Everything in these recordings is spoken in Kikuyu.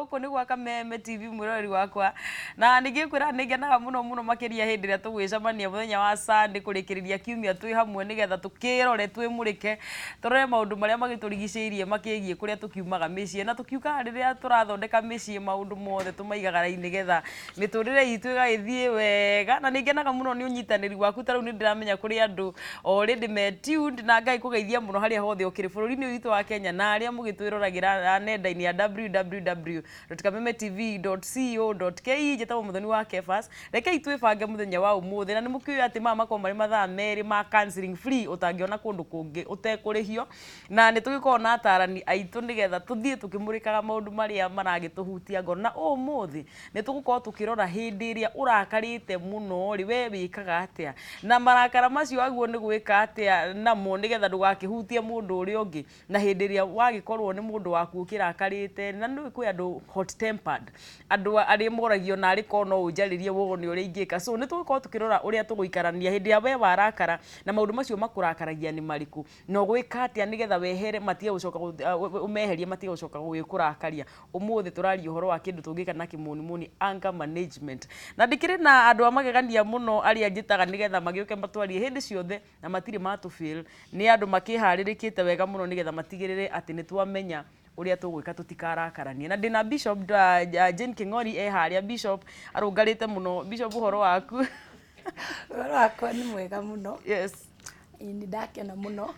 Gũkũ nĩ gwa Kameme TV, mwĩroreri wakwa, na ningĩ kwĩra nĩ ngenaga mũno mũno makĩria hĩndĩ ĩrĩa tũgwĩcemania mũthenya wa Sunday kũrĩkĩrĩria kiumia twĩ hamwe, nĩgetha tũkĩrore, twĩmũrĩke, tũrore maũndũ marĩa magĩtũrigicĩirie makĩgiĩ kũrĩa tũkiumaga mĩciĩ, na tũkiugaga rĩrĩa tũrathondeka mĩciĩ maũndũ mothe tũmaigaga raini nĩgetha mĩtũrĩre itũ ĩgagĩthiĩ wega. Na nĩ ngenaga mũno nĩ ũnyitanĩri waku. Ta rĩu nĩ ndĩramenya kũrĩ andũ already me tuned, na Ngai kũgeithia mũno harĩa hothe ũkĩrĩ bũrũri-inĩ ũyũ witũ wa Kenya na arĩa mũgĩtwĩroragĩra nenda-inĩ ya www.kamemetv.co.ke. Njĩtagwo Mũthoni wa Kefas. Rekei twĩbange mũthenya wa ũmũthĩ, na nĩ mũkĩũĩ atĩ maya makoragwo marĩ mathaa 2 ma counseling free ũtangĩona kũndũ kũngĩ ũtekũrĩhio, na nĩ tũgĩkoragwo na atarani aitũ nĩgetha tũthiĩ tũkĩmũrĩkaga maũndũ marĩa maragĩtũhutia ngoro. Na ũmũthĩ nĩ tũgũkorwo tũkĩrora hĩndĩ ĩrĩa ũrakarĩte mũno rĩ, we wĩkaga atĩa, na marakara macio aguo nĩ gwĩka atĩa namo nĩgetha ndũgakĩhutie mũndũ ũrĩa ũngĩ, na hĩndĩ ĩrĩa wagĩkorwo nĩ mũndũ waku ũkĩrakarĩte. Na nĩ kwĩ andũ hot tempered, andũ arĩa moragio narĩ korwo no ũnjarĩrie wone ũrĩa ingĩka. So nĩ tũgũkorwo tũkĩrora ũrĩa tũgũikarania hĩndĩ ĩrĩa we warakara, na maũndũ macio makũrakaragia nĩ marĩkũ, na ũgwĩka atĩa nĩgetha wehere matige gũcoka, ũmeherie matige gũcoka gũgĩkũrakaria. Ũmũthĩ tũraria ũhoro wa kĩndũ tũngĩka na kĩmonimoni anger management, na ndĩkĩrĩ na andũ a magegania mũno arĩa njĩtaga nĩgetha magĩũke matwarie hĩndĩ ciothe, na matirĩ matũ fail. Nĩ andũ makĩharĩrĩkĩte wega mũno nĩgetha matigĩrĩre atĩ nĩ twamenya ũrĩa tũgwĩka tũtikarakaranie. Na ndĩna Bishop Jane King'ori e harĩa. Bishop arũngarĩte mũno. Bishop, ũhoro waku? Ũhoro wakwa nĩ mwega mũno. Ĩĩ, nĩ ndakena mũno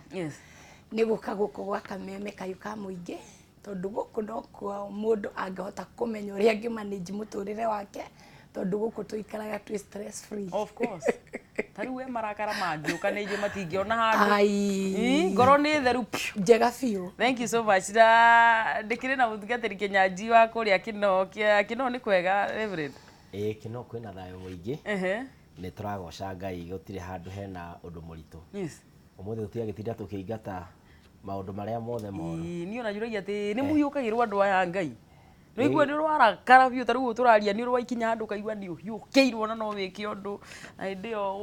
nĩ gũka gũkũ gwa Kameme kayũ ka mũingĩ, tondũ gũkũ nokuo mũndũ angĩhota kũmenya ũrĩa angĩ manage mũtũrĩre wake, tondũ gũkũ tũikaraga twĩ stress free. Of course. Ta rĩu we marakara mangĩũka nĩ njũĩ matingĩona handũ. Ai. Ĩ, ngoro nĩ theru piũ. Njega biũ. Thank you so much. Na ndĩkĩrĩ na mũtungatĩri Kĩnyanji wa kũrĩa Kĩnoo. Kĩnoo nĩ kwega, Reverend? Ĩĩ, Kĩno kwĩna thayũ mũingĩ. Nĩ tũragoca Ngai, gũtirĩ handũ hena ũndũ mũritũ. Ũmũthĩ tũtiagĩtinda tũkĩingata maũndũ marĩa mothe moru. Ĩĩ, niĩ ona njũragia atĩ nĩ mũhiũkagĩrwo andũ aya a Ngai. Nĩ ũigua nĩ ũrarakara biũ, ta rĩu ũũ tũraria nĩ ũrwaikinya handũ ũkaigua nĩ ũhiũkĩirwo na no wĩke ũndũ, na hĩndĩ ĩyo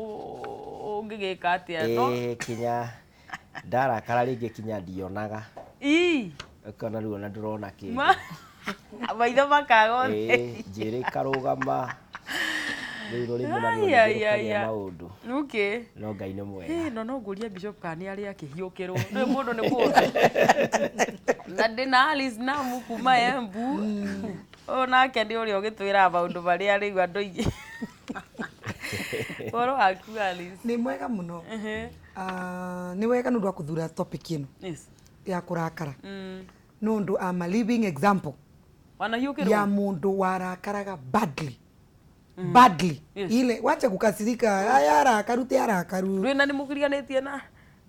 ũngĩgĩka atĩa? No Ĩĩ, kinya ndarakara rĩngĩ kinya ndionaga. Ũkona rĩu ona ndũrona kĩndũ. Maitho makaga ũtheri. Ĩĩ, njuĩrĩ ĩkarũgama, rĩu rũrĩmĩ naruo Ai, ai, ningĩ ai, rũkagĩa ai. maũndũ. No Ngai nĩ mwega. Ĩ, no ngũria Bishop kana nĩ arĩ akĩhiũkĩrwo. Ndũĩ mũndũ nĩ mũndũ. Na ndĩna Alice Namu kuma Embu. Ũyũ nake nĩ ũrĩa ũgĩtwĩraga maũndũ marĩa rĩu andũ aingĩ. Ũhoro waku, Alice? Nĩ mwega mũno. Ah, nĩ wega nĩ ũndũ wa kũthura topic ĩno ya kũrakara, nĩ ũndũ I'm a living example Wanahiũkĩrwo? ya mũndũ warakaraga badly badly. Ile wacha kukasirika, aya arakaru ti arakaru. Ndũĩ na nĩ mũkiriganĩtie na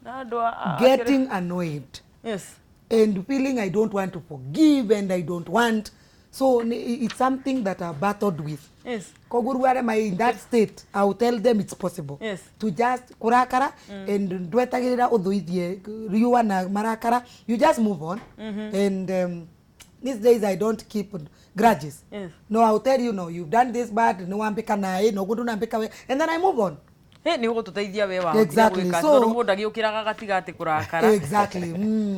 andũ Getting annoyed and feeling I don't want to forgive and I don't want, so it's something that I've battled with. Koguo rĩu arĩa mai in that state, I will tell them it's possible to just kurakara and ndwetagĩrĩra ũthũithie riũa na marakara. You just move on and these days I don't keep grudges. No, I will tell you, "No, you've done this bad, nĩ wambĩka naĩ no ũguo ndũnambĩka we," and then I move on. Hĩ, nĩ ũgũtũteithia we wahotire gwĩka tondũ mũndũ agĩũkĩraga agatiga atĩ kũrakara.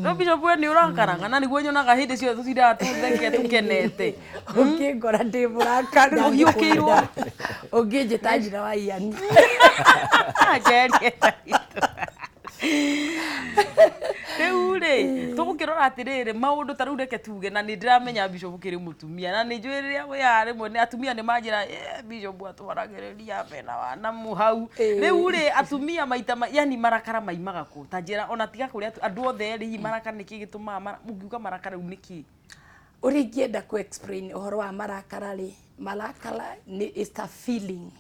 No Bishop, we nĩ ũrakaraga, na nĩguo nyonaga hĩndĩ ciothe tũtindaga tũtheke tũkenete. Ũngĩngora ndĩ mũrakaru, Ũhiũkĩirwo. ũngĩnjĩta nyina wa Ian. Njerie. Rĩu rĩ, tũgũkĩrora atĩrĩrĩ, maũndũ ta rĩu reke tuge, na nĩ ndĩramenya Bishop ũkĩrĩ mũtumia, na nĩ njũĩ rĩrĩa wĩhaha rĩmwe nĩ atumia nĩ manjĩra, "Eh, Bishop atwaragĩrĩria mena wa namu hau." Rĩu rĩ, atumia maita yani marakara maimaga kũ? Ta njĩra, ona tiga kũrĩa andũ othe rĩ, hihi marakara nĩkĩ gĩtũmaga mũngiuga marakara rĩu nĩkĩ? Ũrĩa ingĩenda kũ explain ũhoro wa marakara rĩ, marakara nĩ is a feeling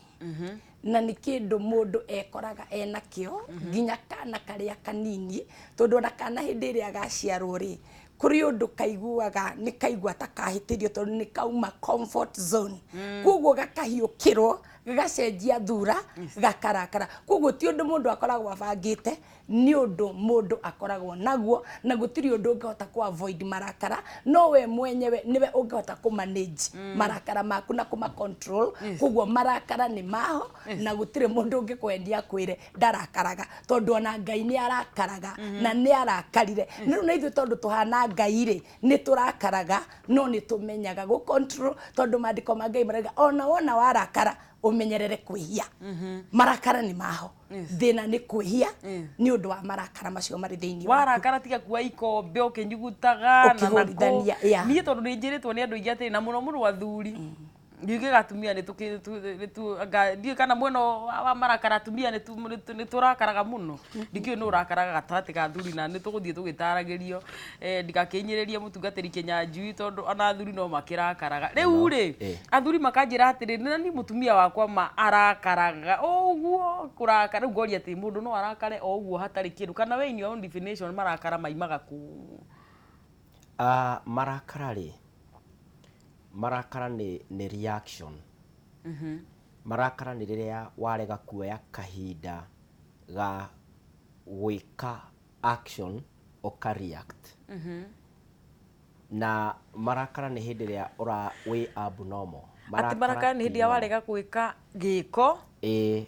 na nĩ kĩndũ mũndũ ekoraga enakĩo, nginya kana karĩa kanini, tondũ ona kana hĩndĩ ĩrĩa gaciarwo rĩ, kũrĩ ũndũ kaiguaga nĩ kaigua ta kahĩtĩrio, tondũ nĩ kauma comfort zone, koguo gakahiũkĩrwo. Gĩgacenjia thura, gakarakara. Koguo ti ũndũ mũndũ akoragwo abangĩte, nĩ ũndũ mũndũ akoragwo naguo, na gũtirĩ ũndũ ũngĩhota kũ avoid marakara, no we mwenyewe nĩwe ũngĩhota kũ manage marakara maku na kũma control. Koguo marakara nĩ maho, na gũtirĩ mũndũ ũngĩkwendia akwĩre ndarakaraga, tondũ ona Ngai nĩ arakaraga na nĩ arakarire. Rĩu na ithuĩ tondũ tũhana Ngai rĩ, nĩ tũrakaraga, no nĩ tũmenyaga gũ control, tondũ maandĩko ma Ngai marauga ona wona warakara ũmenyerere kwĩhia. Marakara nĩ maho, thĩna nĩ kwĩhia nĩ ũndũ wa marakara macio marĩ thĩinĩ waku. Warakara tiga kuoya ikombe ũkĩnyugutaga na Ũkĩhũrithania, yeah. Niĩ tondũ nĩ njĩrĩtwo nĩ andũ aingĩ atĩrĩ, na mũno mũno athuri, ndiugaga atumia nĩ ndiũĩ kana mwena wa marakara atumia nĩ tũrakaraga mũno. Ndikĩũĩ nũ ũrakaraga gatagatĩ ka athuri, na nĩ tũgũthiĩ tũgĩtaragĩrio. Ndigakĩhinyĩrĩrie mũtungatĩri Kĩnyanjui, tondũ ona athuri no makĩrakaraga. Rĩu rĩ, athuri makanjĩra atĩrĩ, na niĩ mũtumia wakwa ma arakaraga ũguo kũrakara. Rĩu ngoria atĩ mũndũ no arakare o ũguo hatarĩ kĩndũ, kana we in your own definition marakara maimaga kũ? Marakara rĩ, marakara nĩ reaction. Marakara nĩ rĩrĩa warega kuoya kahinda ga gwĩka action ũka react. Na marakara nĩ hĩndĩ ĩrĩa ũra wĩ abnormal. Atĩ marakara nĩ hĩndĩ ĩrĩa warega gwĩka gĩko,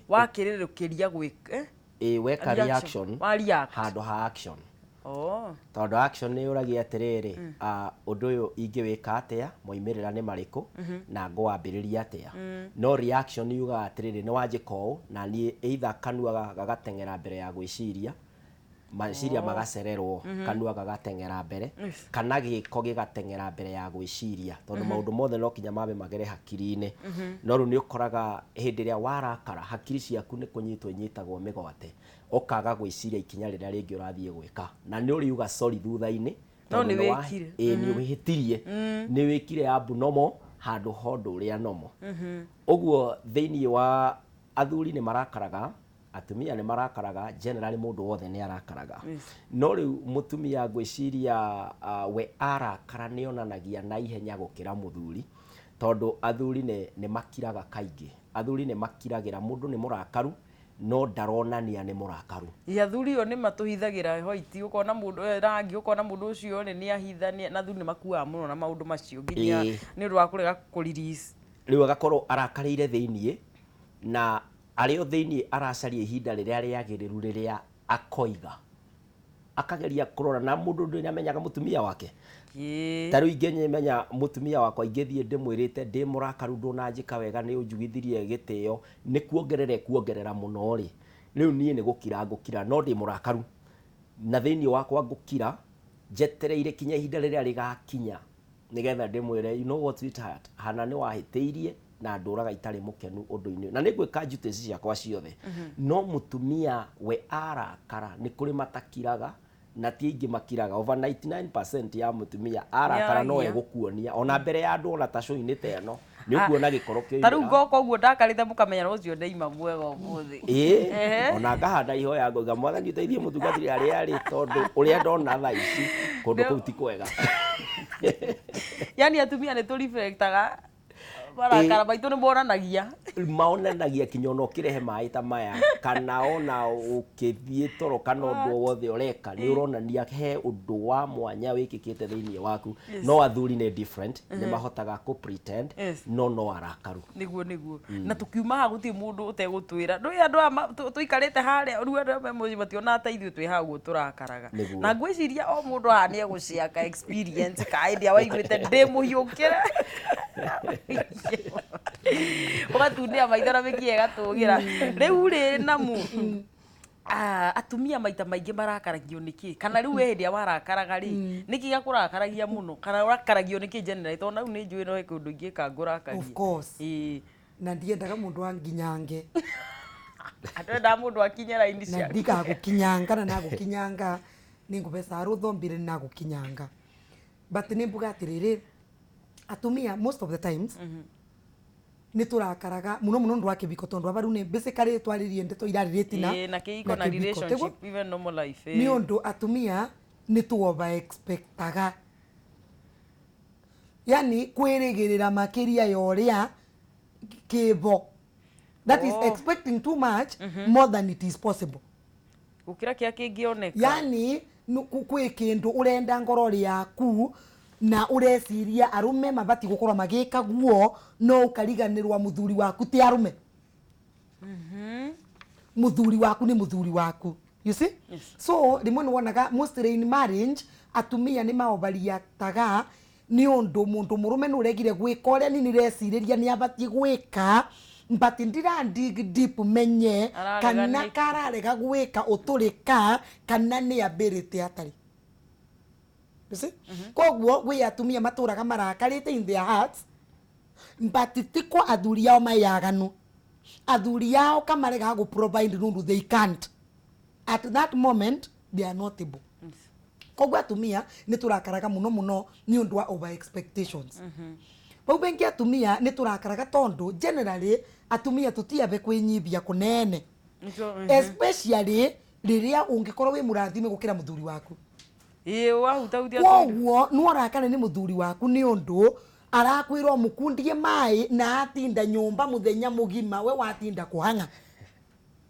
wakĩrĩrũkĩria gwĩka Ĩĩ, weka reaction wa react handũ ha action. Tondũ action nĩ yũragia atĩrĩrĩ, ũndũ ũyũ ingĩwĩka atĩa, moimĩrĩra nĩ marĩkũ, na ngũwambĩrĩria atĩa. No reaction yugaga atĩrĩrĩ, nĩ wanjĩka ũũ, na niĩ either kanua gagateng'era mbere ya gwĩciria, meciria magacererwo, kanua gagateng'era mbere, kana gĩko gĩgateng'era mbere ya gwĩciria, tondũ maũndũ mothe no kinya mambe magere hakiri-inĩ. No rĩu nĩ ũkoraga hĩndĩ ĩrĩa warakara, hakiri ciaku nĩ kũnyitwo inyitagwo mĩgwate, ũkaga gwĩciria ikinya rĩrĩa rĩngĩ ũrathiĩ gwĩka, na nĩ ũriuga sorry thutha-inĩ, No nĩ wĩkire. Ĩĩ, nĩ wĩhĩtirie, nĩ wĩkire abnormal handũ ha ũndũ ũrĩa normal. Ũguo thĩinĩ wa athuri nĩ marakaraga, atumia nĩ marakaraga, generally mũndũ wothe nĩ arakaraga. No rĩu mũtumia ngwĩciria we arakara nĩ onanagia na ihenya gũkĩra mũthuri, tondũ athuri nĩ makiraga kaingĩ. Athuri nĩ makiragĩra, mũndũ nĩ mũrakaru no ndaronania nĩ mũrakaru. Athuri o nĩ matũhithagĩra white, ũkona mũndũ rangi, ũkona mũndũ ũcio rĩ nĩ ahitha, na athuri nĩ makuaga mũno na maũndũ macio nginya nĩ ũndũ wa kũrega kũ release. Rĩu agakorwo arakarĩire thĩiniĩ, na arĩ o thĩiniĩ aracaria ihinda rĩrĩa rĩagĩrĩru rĩrĩa akoiga, akageria kũrora, na mũndũ ndamenyaga mũtumia wake. Ta rĩu ingĩmenya mũtumia wakwa, ingĩthiĩ ndĩmwĩrĩte ndĩ mũrakaru, ndũnanjĩka wega, nĩ ũnjugithirie gĩtĩo, nĩ kuongerera kuongerera mũno rĩ, rĩu niĩ nĩ gũkira ngũkira, no ndĩ mũrakaru, na thĩiniĩ wakwa ngũkira njetereire kinya ihinda rĩrĩa rĩgakinya nĩgetha ndĩmwĩre, you know what sweetheart, hana nĩ wahĩtĩirie na ndũraga itarĩ mũkenu ũndũ-inĩ, na nĩ ngwĩka duties ciakwa ciothe. No mũtumia we arakara nĩ kũrĩ matakiraga, na ti aingĩ makiraga. Over 99% ya mũtumia arakara no egũkuonia ona mbere ya andũ, ona ta show-inĩ ta ĩno nĩ ũkuona gĩkoro kĩoimĩra. Ta rĩu ngoka ũguo ndakarĩte mũkamenya ũcio ndaima mwega ũmũthĩ. Ĩĩ, ona ngahanda ihoya ngoiga Mwathani ũteithie mũtungatĩri arĩa arĩ, tondũ ũrĩa ndona thaa ici kũndũ kũu ti kwega. Yani atumia nĩ tũreflectaga marakara maitũ, nĩ monanagia. Maonanagia kinya ona ũkĩrehe maĩ ta maya, kana ona ũkĩthiĩ toro, kana ũndũ o wothe ũreka, nĩ ũronania he ũndũ wa mwanya wĩkĩkĩte thĩinĩ waku. No athuri nĩ different, nĩ mahotaga kũ pretend, no no arakaru. Nĩguo nĩguo. Na tũkiuma haha gũtirĩ mũndũ ũtegũtwĩra, ndũĩ andũ aya tũikarĩte harĩa rĩu, andũ aya me mũciĩ mationaga ta ithuĩ twĩ haha ũguo tũrakaraga. Na ngwĩciria o mũndũ haha nĩ egũciaka experience ka hĩndĩ ĩrĩa waiguĩte ndĩ mũhiũkĩre, ũgatunĩa maitho na mĩkiha ĩgatũgĩra. Rĩu rĩ, namu atumia maita maingĩ marakaragio nĩkĩ? Kana rĩu we hĩndĩ ĩrĩa warakaraga rĩ, nĩkĩ gĩakũrakaragia mũno, kana ũrakaragio nĩkĩ generally? Tondũ na rĩu nĩ njũĩ no he kĩũndũ ingĩka ngũrakarie. Of course. Na ndiendaga mũndũ anginyange. Andũ mũndũ akinye raini Na ciaku. Ndigagũkinyanga, na nagũkinyanga nĩ ngũbeca rũtho mbire nagũkinyanga. But nĩ mbuga atĩrĩrĩ, atumia most of the times nĩ tũrakaraga mũno mũno ũndũ wa kĩbiko, tondũ aba rĩu nĩ basically twarĩrie ndeto irarĩrĩti na na kĩhiko na kĩbiko. Relationship, even normal life. Nĩ ũndũ atumia nĩ tũ over expectaga, yani kwĩrĩgĩrĩra makĩria ya ũrĩa kĩbo. That is expecting too much, more than it is possible. Gukira kia kingioneka. Yani kwi kindu urenda ngoro yaku na ureciria arume mabati gukorwo magika guo no ukariganirwa muthuri waku ti arume. Muthuri waku ni muthuri waku. You see? Yes. So rimwe ni wonaga mostly in marriage atumia ni maobariataga ni undu mundu murume ni uregire gwika uria ni nireciriria ni abati gwika but ndira dig deep menye kana kararega gwika uturika kana ni ability atari. You see? Koguo gwi atumia maturaga marakarite in their hearts but tiko athuri ao mayaganu athuri ao kamarega gu provide nundu they can't at that moment they are not able. Koguo atumia ni turakaraga muno muno ni undu wa over expectations. Bau bengi atumia ni turakaraga tondu generally atumia tutiabe kwinyibia kunene. Especially riria ungikorwo wi murathime gukira muthuri waku. Koguo nworakane ni muthuri waku ni undu arakwirwo mukundie mai na atinda nyumba muthenya mugima we watinda kuhanga.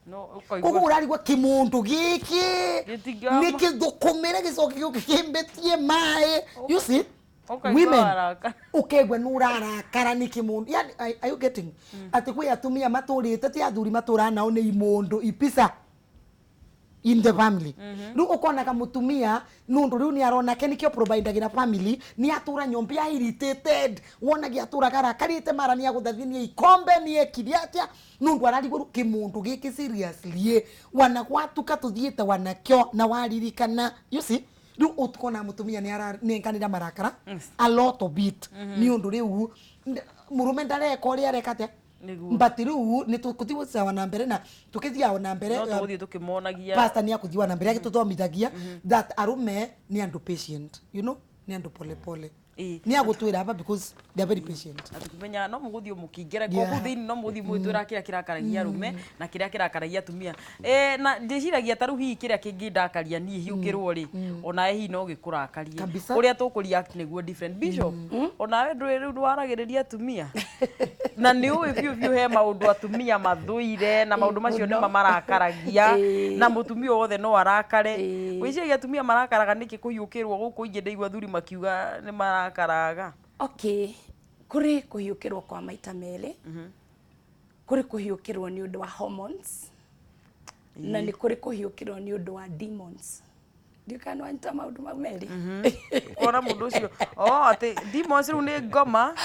No, koguo urarigwa kimundu giki ni kithukumire gicoki giuke kimbetie mai. You see? Women ukegwa nurarakara ni kimundu. Yani are you getting? Ati kwi atumia maturite ti athuri matura nao ni imundu ipisa in the family. Riu ukonaga mutumia nundu riu ni arona ke nikio providagira family ni atura nyomba irritated wonagia aturaga rakarite mara ni aguthathinie ikombe ni ekire atia nundu ararigwo kimundu giki seriously wana gwatuka tuthiete wanakio na waririkana. You see? Riu utukona mutumia ni aranenganira marakara a lot of it ni undu riu murume ndareka uria areka atia but riu ni tukuthiwa na mbere na tukithia na mbere no tuguthie tukimonagia pastor ni akuthiwa na mbere agituthomithagia that arume ni andu patient, you know, ni andu pole pole ni agutwira aba because they are very patient. Atukimenya no muguthio mukingera koguo thiini no muguthio mwitwira kiria kirakaragia arume na kiria kirakaragia atumia. Na ndiciragia taru hihi kiria kingindakaria nie hiukirwo ri onawe hihi no gikurakarie uria tukureact niguo different. Bishop onawe nduri riu ndwaragiriria atumia na ni uwi biu biu he maundu atumia mathuire na maundu macio ni mamarakaragia na mutumia wothe no arakare. Wiciragia atumia marakaraga niki kuhiukirwo guku ingi ndaigua athuri makiuga ni marakaraga. Okay, kuri kuhiukirwo kwa maita meri, kuri kuhiukirwo ni undu wa hormones na ni kuri kuhiukirwo ni undu wa demons. Ndiukana wanyita maundu mau meri. Kona mundu ucio oh ati demons riu ni ngoma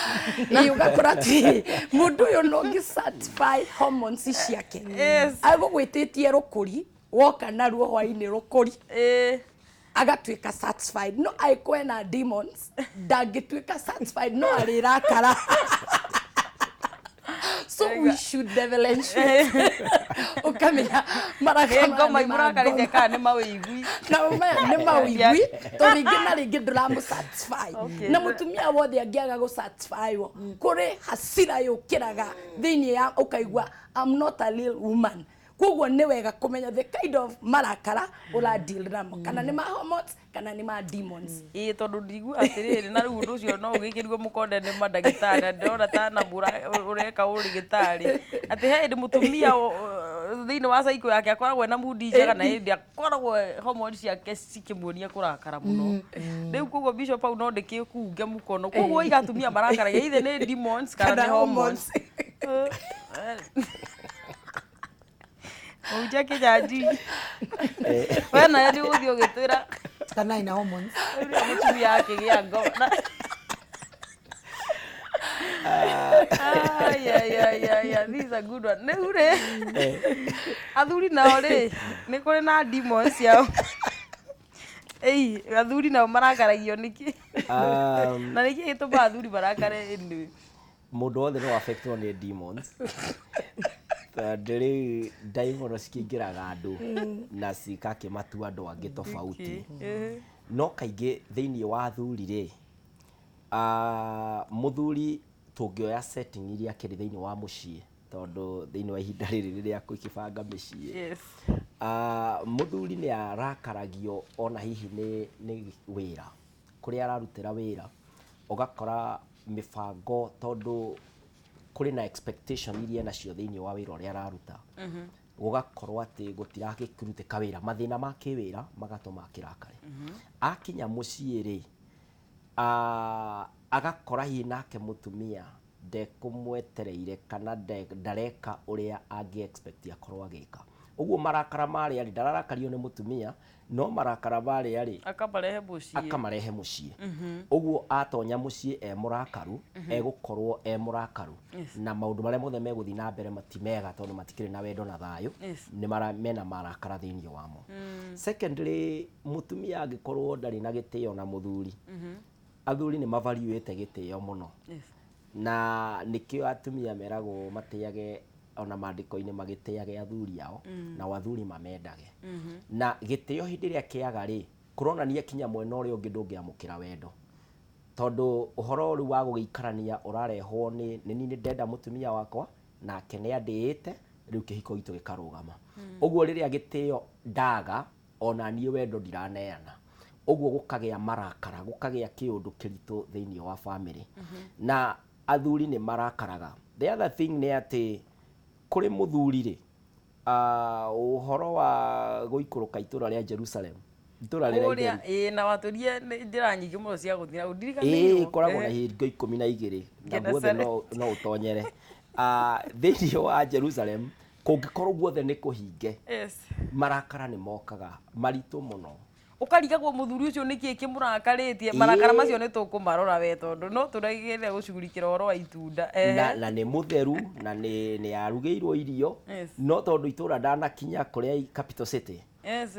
ni ugakora ati mundu uyu no ngi satisfy hormones ciake. Yes. Agugwititie rukuri woka naruo hwaini rukuri agatuika satisfied no aikwe na demons ndangituika satisfied no arirakara. So we should differentiate. Ukamenya marakara ngoma imurakarite kana ni mawigui na maya ni mawigui to ringi na ringi nduramu satisfy na mutumia wothe angiaga gu satisfy wo kuri hasira yukiraga thiini ya ukaigua I'm not a real woman. Koguo ni wega kumenya the kind of marakara ura deal namo kana ni ma hormones kana ni ma demons. Tondu ndigua atiriri na riu undu ucio no ugikirwo mukonde ni mandagitari na ndirona ta na ureka urigitari ati he hindi mutumia thiini wa cycle yake akoragwo na mood njega na hindi akoragwo hormones ciake cikimuonia kurakara muno. Riu koguo bishop au no ndikikunge mukono koguo iga atumia marakaragia ithe ni demons kana ni hormones. Uja kijaji. We nayo ni uthii ugitwira kana ina hormones. Mutumia akigia ngoma. Ay, this is a good one. Riu ri athuri nao ri ni kuri na demons ciao. Ei, athuri nao marakaragio niki? Na niki gitumaga athuri marakare anyway? Mundu wothe no affectwo ni demons. Tondũ rĩu ndaimono cikĩingĩraga andũ na cikakĩmatua andũ angĩ tofauti. No kaingĩ thĩinĩ wa athuri rĩ, mũthuri tũngĩoya setting iria akĩrĩ thĩinĩ wa mũciĩ tondũ thĩinĩ wa ihinda rĩrĩ rĩrĩa gũkĩbanga mĩciĩ. Yes. Mũthuri nĩ arakaragio ona hihi nĩ wĩra kũrĩa ararutĩra wĩra ũgakora mĩbango tondũ Kũrĩ na expectation iria nacio thĩinĩ wa wĩra ũrĩa araruta, gũgakorwo atĩ gũtirakĩrutĩka wĩra, mathĩna ma kĩwĩra magatũma akĩrakare. Akinya mũciĩ rĩ, agakora hihi nake mũtumia ndekũmwetereire kana ndareka ũrĩa angĩ expect akorwo agĩka. Ũguo marakara marĩa rĩ, ndararakario nĩ mũtumia, no marakara marĩa rĩ, akamarehe mũciĩ. Akamarehe mũciĩ. Ũguo atonya mũciĩ e mũrakaru, egũkorwo e mũrakaru na maũndũ marĩa mothe megũthiĩ na mbere mati mega, tondũ matikĩrĩ na wendo na thayũ, nĩ mara mena marakara thĩinĩ wamo. Secondly, mũtumia angĩkorwo ndarĩ na gĩtĩo na mũthuri, athuri nĩ mavariũĩte gĩtĩo mũno, na nĩkĩo atumia meragwo matĩage, ona maandĩko-inĩ magĩtĩage athuri ao, nao athuri mamendage. Na gĩtĩo hĩndĩ ĩrĩa kĩaga rĩ, kũronania kinya mwena ũrĩa ũngĩ ndũngĩamũkĩra wendo, tondũ ũhoro rĩu wa gũgĩikarania ũrarehwo nĩ niĩ nĩ ndenda mũtumia wakwa nake nĩ andĩĩte, rĩu kĩhiko gitũ gĩkarũgama. Ũguo rĩrĩa gĩtĩo ndaga, ona niĩ wendo ndiraneana, ũguo gũkagĩa marakara, gũkagĩa kĩũndũ kĩritũ thĩinĩ wa family, na athuri nĩ marakaraga. The other thing nĩ atĩ kũrĩ mũthuri rĩ, ũhoro wa gũikũrũka itũra rĩa Jerusalem, itũra rĩrĩa kũrĩa itheru. Ĩ na watũrie nĩ njĩra nyingĩ mũno cia gũthiĩ na Ĩĩ, ũndirikanĩirwo. ĩkoragwo na ihingo 12 na guothe no ũtonyere. Thĩinĩ wa Jerusalem kũngĩkorwo guothe nĩ kũhinge, marakara nĩ mokaga maritũ mũno. Ũkarigagwo mũthuri ũcio nĩkĩ kĩmũrakarĩtie. Marakara macio nĩ tũkũmarora we, tondũ no tũragĩrĩre gũcugurikĩra ũhoro wa itunda. Na nĩ mũtheru na nĩ arugĩirwo irio, no tondũ itũra ndanakinya kũrĩa capital city,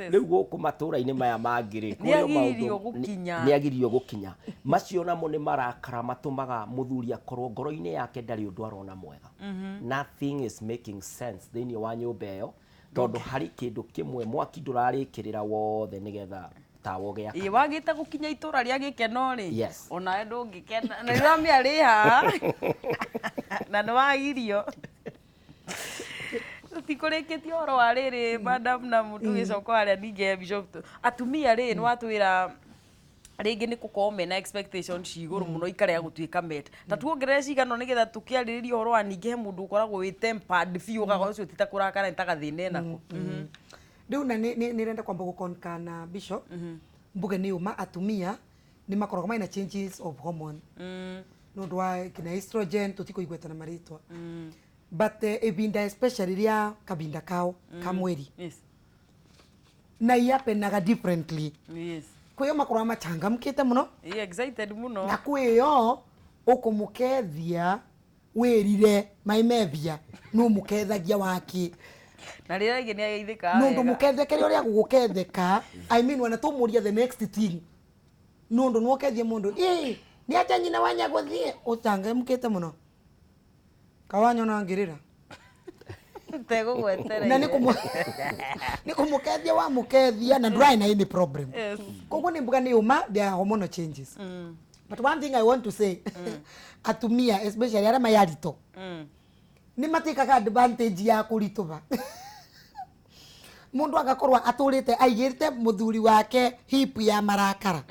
rĩu gũkũ matũra-inĩ maya mangĩ rĩ, Nĩ kũrĩ o agiririo maũndũ- gũkinya. Nĩ agiririo gũkinya. Macio namo nĩ marakara matũmaga mũthuri akorwo ngoro-inĩ yake ndarĩ ũndũ arona mwega. Nothing is making sense thĩinĩ wa nyũmba ĩyo, tondũ harĩ kĩndũ kĩmwe mwaki ndũrarĩkĩrĩra wothe nĩgetha tawa ũgĩakane. Ĩ wagĩte gũkinya itũra rĩa gĩkeno rĩ, onawe ndũngĩkena na nĩũramenya rĩ haha na nĩ wagirio. Tũtikũrĩkĩtie ũhoro wa rĩrĩ, madam, na tũgĩcoka harĩa ningĩ bishop, atumia rĩ, nĩ watwĩra rĩngĩ nĩ gũkorwo mena expectation ci igũrũ mũno ikarega gũtuĩka met, ta tuongerere cigano nĩgetha tũkĩarĩrĩrie ũhoro wa ningĩ he mũndũ ũkoragwo wĩ tempered biũ, ũgakora ũcio ti ta kũrakara, nĩ ta gathĩna enako. Rĩu na nĩ renda kwamba gũkonka na bishop mbuge nĩ ũma atumia nĩ makoragwo mena changes of hormone nĩ ũndũ wa kina estrogen, tũtikũigweta na marĩtwa, but ibinda especially rĩa kabinda kao ka mweri na ihapenaga differently. Kwĩyo makoragwo machangamkĩte mũno, Ĩ excited mũno. Na kwĩyo ũkũmũkethia wĩrire mai methia no mũkethagia waki. Na rĩrĩa rĩngĩ nĩ ageithĩkaga nundu wega. Muketheke ũrĩa agũgũketheka, I mean, wana tũmũria the next thing nundu nwokethie mundu ĩ nĩ acha nyina wa nyagũthiĩ ũcangamũkĩte mũno kawanyona ngĩrĩra. Tegũgwetereire. Na nĩ kũmũkethia wamũkethia na ndũrarĩ na any problem. Koguo nĩ mbuga nĩ ũma there are hormonal changes, but one thing I want to say, atumia especially arĩa mayaritũ nĩ matĩkaga advantage ya kũritũha. Mundu agakorwo atũrĩte aigĩte mũthuri wake hip ya marakara,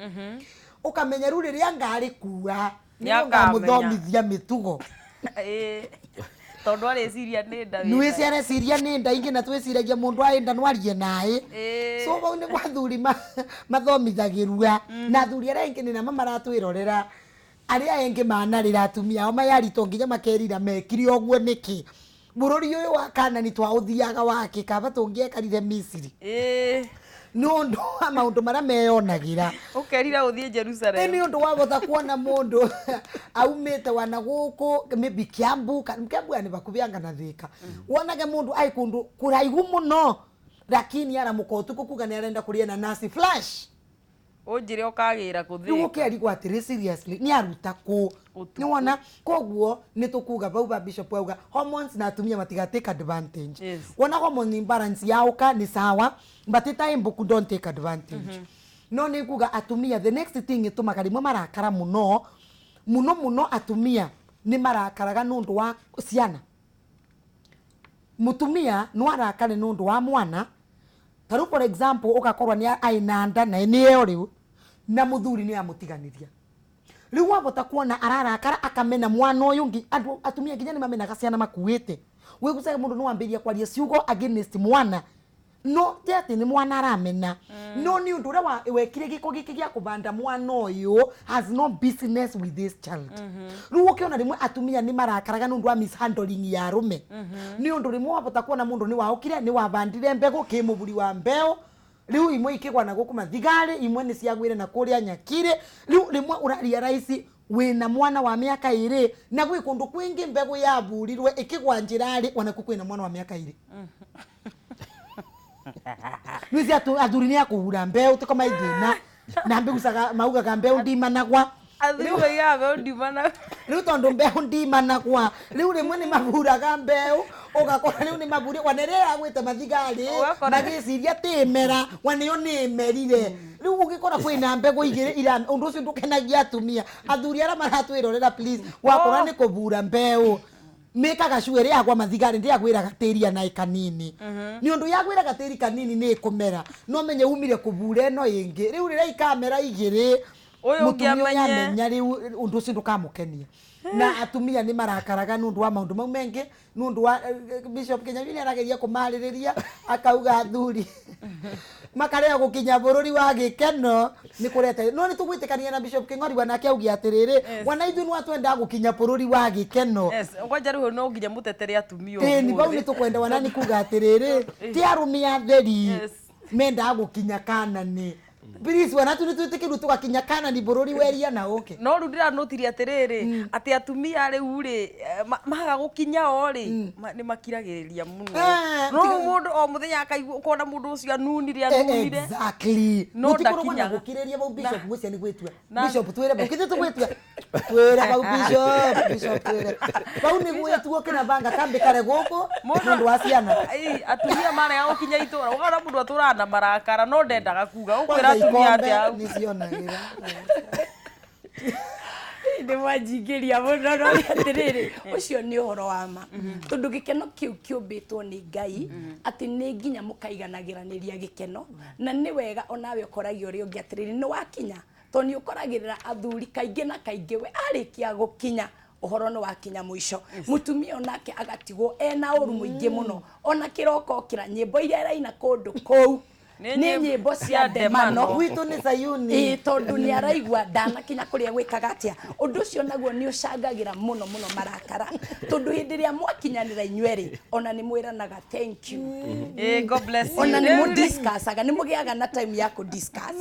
ũkamenya rĩu rĩrĩa ngarĩkua nĩguo Nĩakamenya. ngamũthomithia mĩtugo. Ĩ, tondũ arĩciria nĩ nda wĩna. Nwĩci areciria nĩ nda ingĩ na twĩciragia mũndũ aĩ nda nwarie naĩ. So vau nĩguo athuri mathomithagĩrua, na athuri arĩa angĩ nĩ nama maratwĩrorera, arĩa angĩ manarĩra atumia ao mayaritwo nginya makerira mekire ũguo nĩkĩ. Bũrũri ũyũ wa Kanani twaũthiaga wake kaba tũngĩekarire Misiri, nĩ ũndũ wa maũndũ marĩa meyonagĩra. Ũkerira ũthiĩ Jerusalem. Nĩ ũndũ wa bata kuona mũndũ aumĩte wana gũkũ maybe Kiambu kana Kiambu nĩ bakubi anga na Thika, wonage mũndũ ai kũndũ kũraihu mũno lakini aramuka ũtukũ kuga nĩ arenda kũrĩa nanasi flash. Ũnjĩre ũkagĩra Rĩu kũthĩka. ũkerigwo atĩrĩ, seriously nĩ aruta kũ? Ũtukũ. Nĩ wona koguo nĩ tũkuga vau ba bishop auga hormones na atumia matiga take advantage. Wona hormone imbalance yauka nĩ sawa, but ĩtaĩ mbuku, don't take advantage. No nĩ kuga atumia, the next thing ĩtũmaga rĩmwe marakara mũno mũno mũno, atumia nĩ marakaraga nĩ ũndũ wa ciana. Mutumia no arakare nĩ ũndũ wa mwana. Ta rĩu for example, ũgakorwo nĩ aina nda na nĩ eo rĩu na mũthuri nĩ amũtiganĩria. Rĩu wabota kuona ararakara akamena mwana ũyũ andũ atumia nginya nĩ mamenaga ciana makuĩte. Wĩgucaga mũndũ nĩ wambĩrĩria kwaria ciugo against mwana, no ti atĩ nĩ mwana aramena, no nĩ ũndũ ũrĩa wekire gĩko gĩkĩ gĩa kũbanda mwana ũyũ has no business with this child. Rĩu ũkĩona rĩmwe atumia nĩ marakaraga nĩ ũndũ wa mishandling ya arũme, nĩ ũndũ rĩmwe wabota kuona mũndũ nĩ waũkire nĩ wabandire mbegũ kĩmũburi wa mbeũ, rĩu imwe ikĩgwa na gũkũ mathigarĩ, imwe nĩ ciagwĩre na kũrĩa nyakire. Rĩu rĩmwe ũrarealize wĩna mwana wa mĩaka 2 na gwĩ kũndũ kwingĩ mbegũ yaburirwe ĩkĩgwa njĩrarĩ, onakuo kwĩna mwana wa mĩaka 2. Nĩci athuri nĩ akũhura mbeũ tiko maithĩna na mbĩgucaga maugaga mbeũ ndimanagwa. Athuri maugaga mbeũ ndimanagwa. Rĩu tondũ mbeũ ndimanagwa, rĩu rĩmwe nĩ maburaga mbeũ, ũgakora rĩu nĩ maburi, wana ĩrĩa yagwĩte mathigarĩ, magĩciria ti ĩmera, wana ĩyo nĩ ĩmerire. Rĩu ũgĩkora kwĩna mbegũ igĩrĩ ira, ũndũ ũcio ndũkenagia atumia. Athuri arĩa maratwĩrorera please, wakora nĩ kũbura mbeũ, mĩkaga cua ĩrĩa yagwa mathigarĩ ndĩagwĩra gatĩri ona kanini. Nĩ ũndũ yagwĩra gatĩri kanini nĩ ĩkũmera, no menye umire kũbura ĩno ĩngĩ. Rĩu rĩrĩa ikamera igĩrĩ, Ũyũ mũtumia ũngĩ ũyũ amenye. amenya rĩu ũndũ ũcio ndũkamũkenia. Na atumia nĩ marakaraga nĩ ũndũ wa maũndũ mau mengĩ, nĩ ũndũ wa Bishop Kĩnyanyui nĩ arageria kũmarĩrĩria akauga athuri makarega gũkinya bũrũri wa gĩkeno nĩ kũreta. No nĩ tũgwĩtĩkania na Bishop Kĩng'ori wanake augia atĩrĩrĩ, wana ithuĩ no twendaga gũkinya bũrũri wa gĩkeno. Yes, kwanja rĩu no nginya mũtetere atumia Ĩni, bau ũmũthĩ. nĩ tũkwenda wanani kuga atĩrĩrĩ, ti arũme atheri mendaga gũkinya Kanani. Please, wana tu nĩtwĩtĩkĩrwo tũgakinya Kanani bũrũri weria na ũke. No rĩu ndĩranũtirie atĩrĩrĩ, atĩ atumia rĩu rĩ, maga gũkinya o rĩ, nĩ makiragĩrĩria mũno. No rĩu mũndũ o mũthenya akaigua, ũkona mũndũ ũcio anunire, anunire. Exactly. No Mũtikoragwo na ndakinyaga. gũkirĩrĩria bau Bishop gwĩcia nĩ gwĩtua. Na- Bishop twĩre bau, kĩtĩ tũgwĩtua. Twĩre bau Bishop, Bishop twĩre. Bau nĩ gwĩtuo kĩnabanga kambĩ kare gũkũ, Mũndũ- nĩ ũndũ wa ciana. Ĩĩ, atumia marega gũkinya itũra, ũkona mũndũ atũraga na marakara no ndendaga kuga, ũkwĩra Kwanza atumia ikombe atĩa? nĩcionagĩra. Nĩ mwanjingĩria mũno, no nĩ atĩrĩrĩ, ũcio nĩ ũhoro wa ma. Tondũ gĩkeno kĩu kĩũmbĩtwo nĩ Ngai, atĩ nĩ nginya mũkaiganagĩranĩria gĩkeno, na nĩ wega onawe ũkoragia ũrĩa ũngĩ atĩrĩrĩ, nĩ wakinya, tondũ nĩ ũkoragĩrĩra athuri kaingĩ na kaingĩ, we arĩkia gũkinya ũhoro nĩ wakinya mũico. Mũtumia onake agatigwo ena ũru mũingĩ mũno, ona kĩroko okĩra nyĩmbo iria araina kũndũ kũu Nĩ nĩ nyĩmbo cia ndemano. Gwitũ nĩ Sayuni. Ĩĩ, tondũ nĩ araigua ndanakinya kũrĩa gwĩkaga atĩa. Ũndũ ũcio naguo nĩ ũcangagĩra mũno mũno marakara, tondũ hĩndĩ ĩrĩa mwakinyanĩra inyuerĩ, ona nĩ mwĩranaga thank you. Ĩĩ, God bless you. Ona nĩ Rĩu rĩ- mũdiscussaga, nĩ mũgĩaga na time ya kũdiscuss.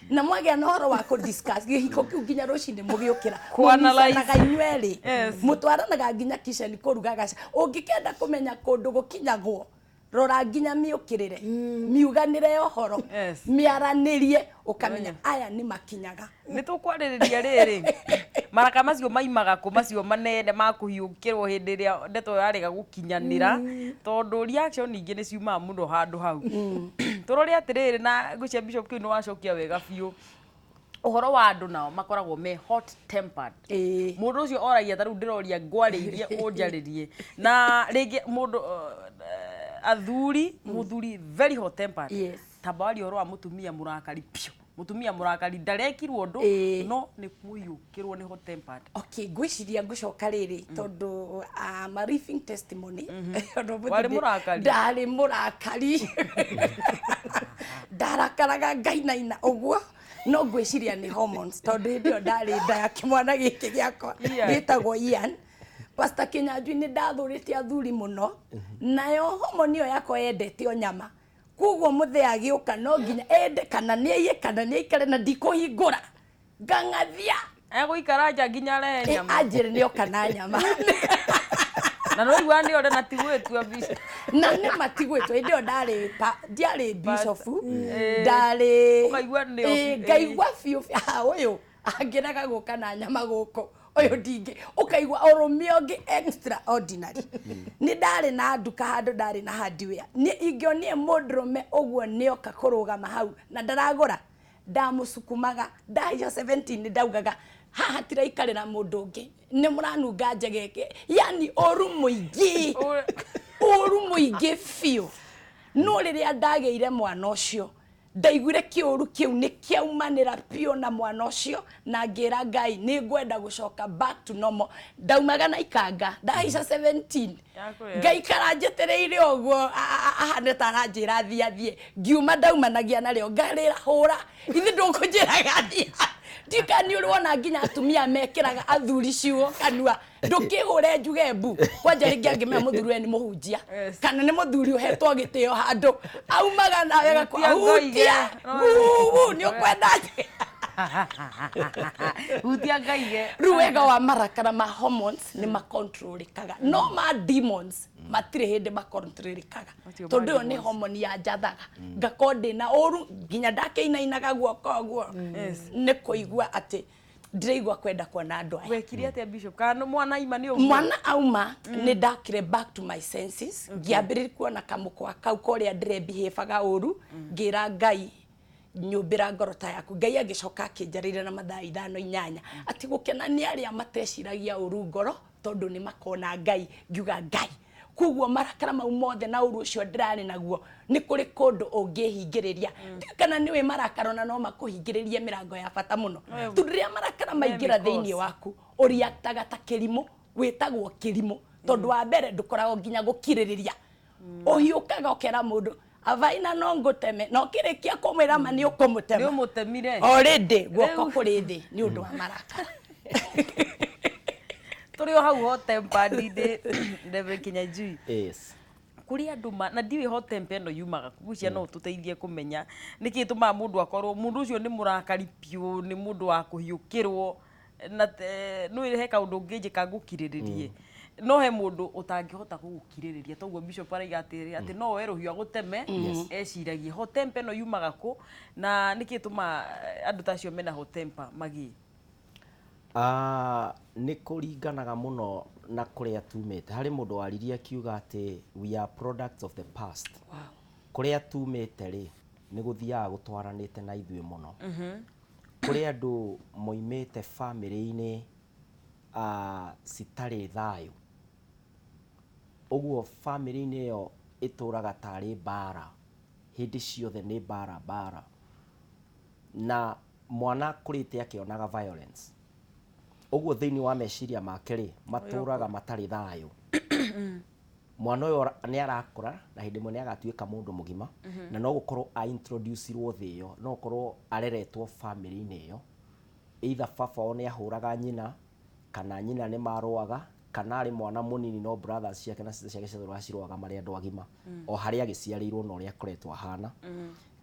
Na mwagĩa na ũhoro wa kũdiscuss, gĩhiko kĩu nginya rũcinĩ mũgĩũkĩra. Kũ-analyze. Mũnyitanaga inyuerĩ. Yes. Mũtwaranaga nginya kitchen kũrugaga. Ũngĩkenda kũmenya kũndũ gũkinyagwo, rora nginya mĩũkĩrĩre, miuganĩre ya ũhoro, Yes. mĩaranĩrie, ũkamenya aya nĩ makinyaga. Nĩ tũkwarĩrĩria rĩrĩ, maraka macio maimaga kũ, macio manene ma kũhiũkĩrwo hĩndĩ ĩrĩa ndeto yarega gũkinyanĩra, tondũ reaction ningĩ nĩ ciumaga mũno handũ hau. Tũrore atĩrĩrĩ, na ngwĩciria Bishop kĩu nĩ wacokia wega biũ. Ũhoro wa andũ nao makoragwo me hot tempered. Mũndũ ũcio oragia ta rĩu ndĩroria ngwarĩirie ũnjarĩrie. Na rĩngĩ mũndũ, athuri, mũthuri very hot tempered. Yes. Tamba waria ũhoro wa mũtumia mũrakari piũ. Mũtumia mũrakari ndarekirwo ũndũ, no nĩ kũiyũkĩrwo nĩ hot tempered. Okay, ngwĩciria ngũcoka rĩrĩ, tondũ, I'm a living testimony. Tondũ Warĩ mũrakari? Ndarĩ mũrakari. Ndarakaraga ngainaina ũguo. No ngwĩciria nĩ hormones, tondũ hĩndĩ ĩyo ndarĩ nda ya kĩmwana gĩkĩ gĩakwa Ian. gĩtagwo Ian. Pastor Kĩnyanjui nĩ ndathũrĩte athuri mũno, nayo hormone ĩyo yakwa yendete o nyama. Koguo mũthee agĩũka no nginya ende kana nĩ aiye kana nĩ aikare na ndikũhingũra. Ngang'athia. Egũikara nja nginya arehe nyama. Anjĩre nĩ oka na nyama. Na no igua nĩ ore na ti gwĩtua bishop. Na nĩ matigwĩtua, hĩndĩ ĩyo ndarĩ ndiarĩ bishop, ndarĩ Ũkaigua nĩ Ngaigua biũ biũ, ũyũ angĩrega gũka na nyama gũkũ, ũyũ ndingĩ, ũkaigua ũrũme ũngĩ extraordinary. Nĩ ndarĩ na nduka handũ ndarĩ na hardware. Nĩ ingĩonire mũndũrũme ũguo nĩoka kũrũgama hau na ndaragũra, ndamũcukumaga, ndahaica 17 nĩ ndaugaga haha tiraikarĩra mũndũ ũngĩ, nĩ mũranunga njegeke, yani ũru mũingĩ, ũru mũingĩ biũ. No rĩrĩa ndagĩire mwana ũcio, Ndaiguire kĩũru kĩu nĩ kĩaumanĩra biũ na mwana ũcio, na ngĩra Ngai nĩ ngwenda gũcoka back to normal. Ndaumaga na ikanga ndahaica 17. Yakũrĩa. Ngaikara njetereire ũguo ahane ta aranjĩra thiĩ athiĩ, ngiuma ndaumanagia narĩo ngarĩra hũra ithi ndũkũnjĩraga thiĩ. Ndika nĩ ũrĩ wona nginya atumia mekĩraga athuri ciugo kanua, ndũkĩhũre njuge mbu kwanja rĩngĩ angĩmenya mũthuri we nĩ mũhunjia kana nĩ mũthuri ũhetwo gĩtĩo handũ aumaga nawe Hutia ngoige. agakwĩra hutia nĩ ũkwenda Hutia ngaige. Rĩu wega wa marakara ma hormones nĩ makontrolĩkaga, no ma demons matirĩ hĩndĩ makontrolĩkaga, Macio ma tondũ ĩyo nĩ demons. hormone ya njathaga ngakorwo ndĩna ũru nginya ndakĩinainaga guoko ũguo nĩ kũigua atĩ ndĩraigua kwenda kuona andũ aya. Wekire atĩa, Bishop? Kana mwana ima nĩ ũguo? Mwana auma nĩ ndakire back to my senses, ngĩambĩrĩria kuona kamũkwa kau korĩa ndĩrebihĩbaga ũru, ngĩra Ngai nyũmbĩra ngoro ta yaku. Ngai agĩcoka akĩnjarĩria na mathaa 5 8 atĩ gũkena nĩ arĩa mateciragia ũru ngoro tondũ nĩ makona Ngai. Ngiuga Ngai, koguo marakara mau mothe na ũru ũcio ndĩrarĩ naguo nĩ kũrĩ kũndũ ũngĩhingĩrĩria. Kana nĩwĩ marakara ona no makũhingĩrĩrie mĩrango ya bata mũno, tondũ rĩrĩa marakara maingĩra thĩinĩ waku ũriaktaga ta kĩrimũ, wĩtagwo kĩrimũ, tondũ wa mbere ndũkoragwo nginya gũkirĩrĩria, ũhiũkaga ũkera mũndũ avaina no ngũteme, na ũkĩrĩkia kũmwĩra ma nĩ ũkũmũtema. Nĩ ũmũtemire. Already guoko Rĩu- kũrĩ thĩ nĩ ũndũ wa marakara. Tũrĩ o hau hot tempered ndĩ Reverend Kinyanjui. Yes. Kũrĩ andũ ma na ndiũĩ hot temper ĩno yumaga kũ, ngwĩciria no ũtũteithie kũmenya nĩkĩ ĩtũmaga mũndũ akorwo mũndũ ũcio nĩ mũrakari biũ, nĩ mũndũ wa kũhiũkĩrwo na nĩ he kaũndũ ũngĩnjĩka ngũkirĩrĩrie, no he mũndũ ũtangĩhota gũgũkirĩrĩria, toguo Bishop araiga atĩrĩ atĩ no oe rũhiũ agũteme eciragie. Hot temper ĩno yumaga kũ na nĩkĩ ĩtũmaga andũ ta acio mena hot temper magĩe? Nĩ kũringanaga mũno na kũrĩa tumĩte. Harĩ mũndũ waririe akiuga atĩ we are products of the past. Kũrĩa tumĩte rĩ, nĩ gũthiaga gũtwaranĩte na ithuĩ mũno. Kũrĩ andũ moimĩte bamĩrĩ-inĩ citarĩ thayũ, ũguo bamĩrĩ-inĩ ĩyo ĩtũraga tarĩ mbara hĩndĩ ciothe, nĩ mbara mbara, na mwana akũrĩte akĩonaga violence, ũguo thĩinĩ wa meciria make rĩ, matũraga matarĩ thayũ. Mwana ũyũ nĩ arakũra na hĩndĩ ĩmwe nĩ agatuĩka mũndũ mũgima, na no gũkorwo a introduce-irwo thĩ ĩyo, no gũkorwo areretwo bamĩrĩ-inĩ ĩyo, either baba wao nĩ ahũraga nyina, kana nyina nĩ marũaga, kana arĩ mwana mũnini no brothers ciake na sisters ciake ciatũraga cirũaga marĩ andũ agima, o harĩa agĩciarĩirwo na ũrĩa akoretwo ahana,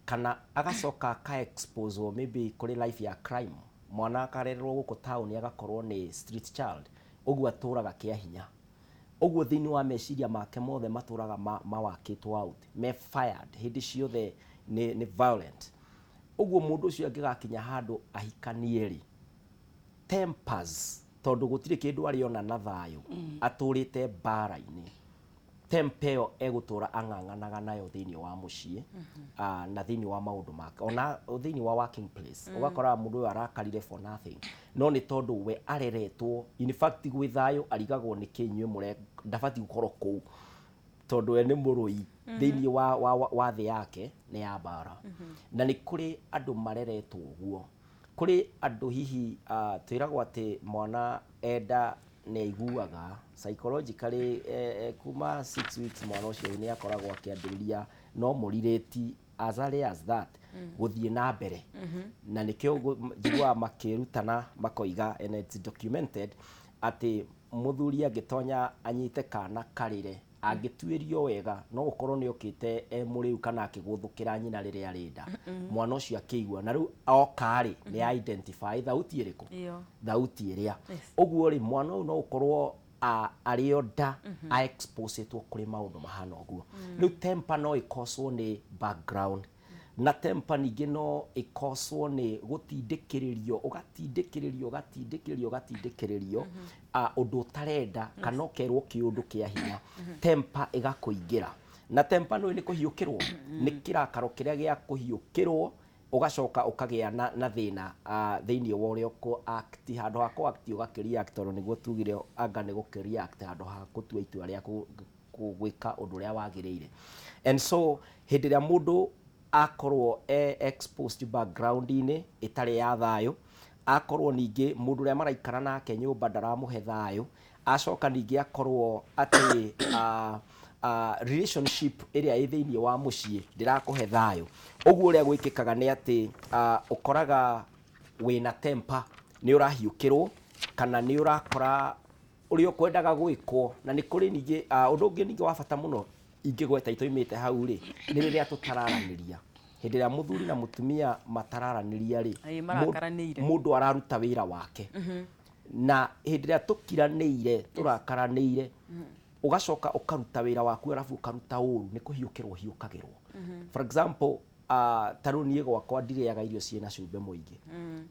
kana agacoka aka expose maybe kũrĩ life ya crime. Mwana akarererwo gũkũ taũni agakorwo nĩ street child, ũguo atũraga kĩa hinya, ũguo thĩinĩ wa meciria make mothe matũraga mawakĩtwo out, me fired hĩndĩ ciothe, nĩ violent. Ũguo mũndũ ũcio angĩgakinya handũ ahikanie rĩ, tempers, tondũ gũtirĩ kĩndũ arĩona na thayũ, atũrĩte mbara-inĩ, temper ĩyo egũtũra ang'ang'anaga nayo thĩinĩ wa mũciĩ na thĩinĩ wa maũndũ make, ona thĩinĩ wa working place. Ũgakora mũndũ ũyũ arakarire for nothing, no nĩ tondũ we areretwo, in fact gwĩ thayũ arigagwo nĩ kĩ inyuĩ mũre ndabatiĩ gũkorwo kũu, tondũ we nĩ mũrũi thĩinĩ wa thĩ yake nĩ ya mbara. Na nĩ kũrĩ andũ mareretwo ũguo, kũrĩ andũ hihi twĩragwo atĩ mwana enda nĩ aiguaga psychologically kuma 6 weeks mwana ũcio nĩ akoragwo akĩambĩrĩria no mũrirĩti as early as that gũthiĩ na mbere. Na nĩkĩo njiguaga makĩrutana makoiga, and it's documented, atĩ mũthuri angĩtonya anyite kana karĩre, angĩtuĩrio wega no gũkorwo nĩ okĩte e mũrĩu kana akĩgũthũkĩra nyina rĩrĩa arĩ nda, mwana ũcio akĩigua na rĩu oka rĩ, nĩ identify thauti ĩrĩkũ. Ĩyo. Thauti ĩrĩa ũguo rĩ, mwana ũyũ no ũkorwo arĩ o nda a exposetwo kũrĩ maũndũ mahana ũguo. Rĩu temper no ĩkoswo nĩ background, na temper ningĩ no ĩkoswo nĩ gũtindĩkĩrĩrio, ũgatindĩkĩrĩrio, ũgatindĩkĩrĩrio, ũgatindĩkĩrĩrio ũndũ ũtarenda, kana ũkerwo kĩũndũ kĩa hinya, temper ĩgakũingĩra. Na temper nĩ kũhiũkĩrwo, nĩ kĩrakaro kĩrĩa gĩa kũhiũkĩrwo, ũgacoka ũkagĩa na thĩna thĩinĩ wa ũrĩa ũkũ act. Handũ ha kũ act ũgakĩreact, tondũ nĩguo tugire anga nĩ gũkĩreact handũ ha gũtua itua rĩa gwĩka ũndũ ũrĩa wagĩrĩire. And so hĩndĩ ĩrĩa mũndũ Akorwo e exposed background-inĩ ĩtarĩ ya thayũ, akorwo ningĩ mũndũ ũrĩa maraikara nake nyũmba ndaramũhe thayũ, acoka ningĩ akorwo atĩ relationship ĩrĩa ĩ thĩinĩ wa mũciĩ ndĩrakũhe thayũ. Ũguo ũrĩa gwĩkĩkaga nĩ atĩ ũkoraga wĩna temper, nĩ ũrahiũkĩrwo kana nĩ ũrakora ũrĩa ũkwendaga gwĩkwo. Na nĩ kũrĩ ningĩ ũndũ ũngĩ ningĩ wa bata mũno ingĩgweta itoimĩte hau rĩ, nĩ rĩrĩa tũtararanĩria. Hĩndĩ ĩrĩa mũthuri na mũtumia matararanĩria rĩ, mũndũ araruta wĩra wake. Na hĩndĩ ĩrĩa tũkiranĩire, tũrakaranĩire, ũgacoka ũkaruta wĩra waku arabu ũkaruta ũru, nĩ kũhiũkĩrwo hiũkagĩrwo. For example, ta rĩu niĩ gwakwa ndirĩaga irio ciĩna cumbĩ mũingĩ.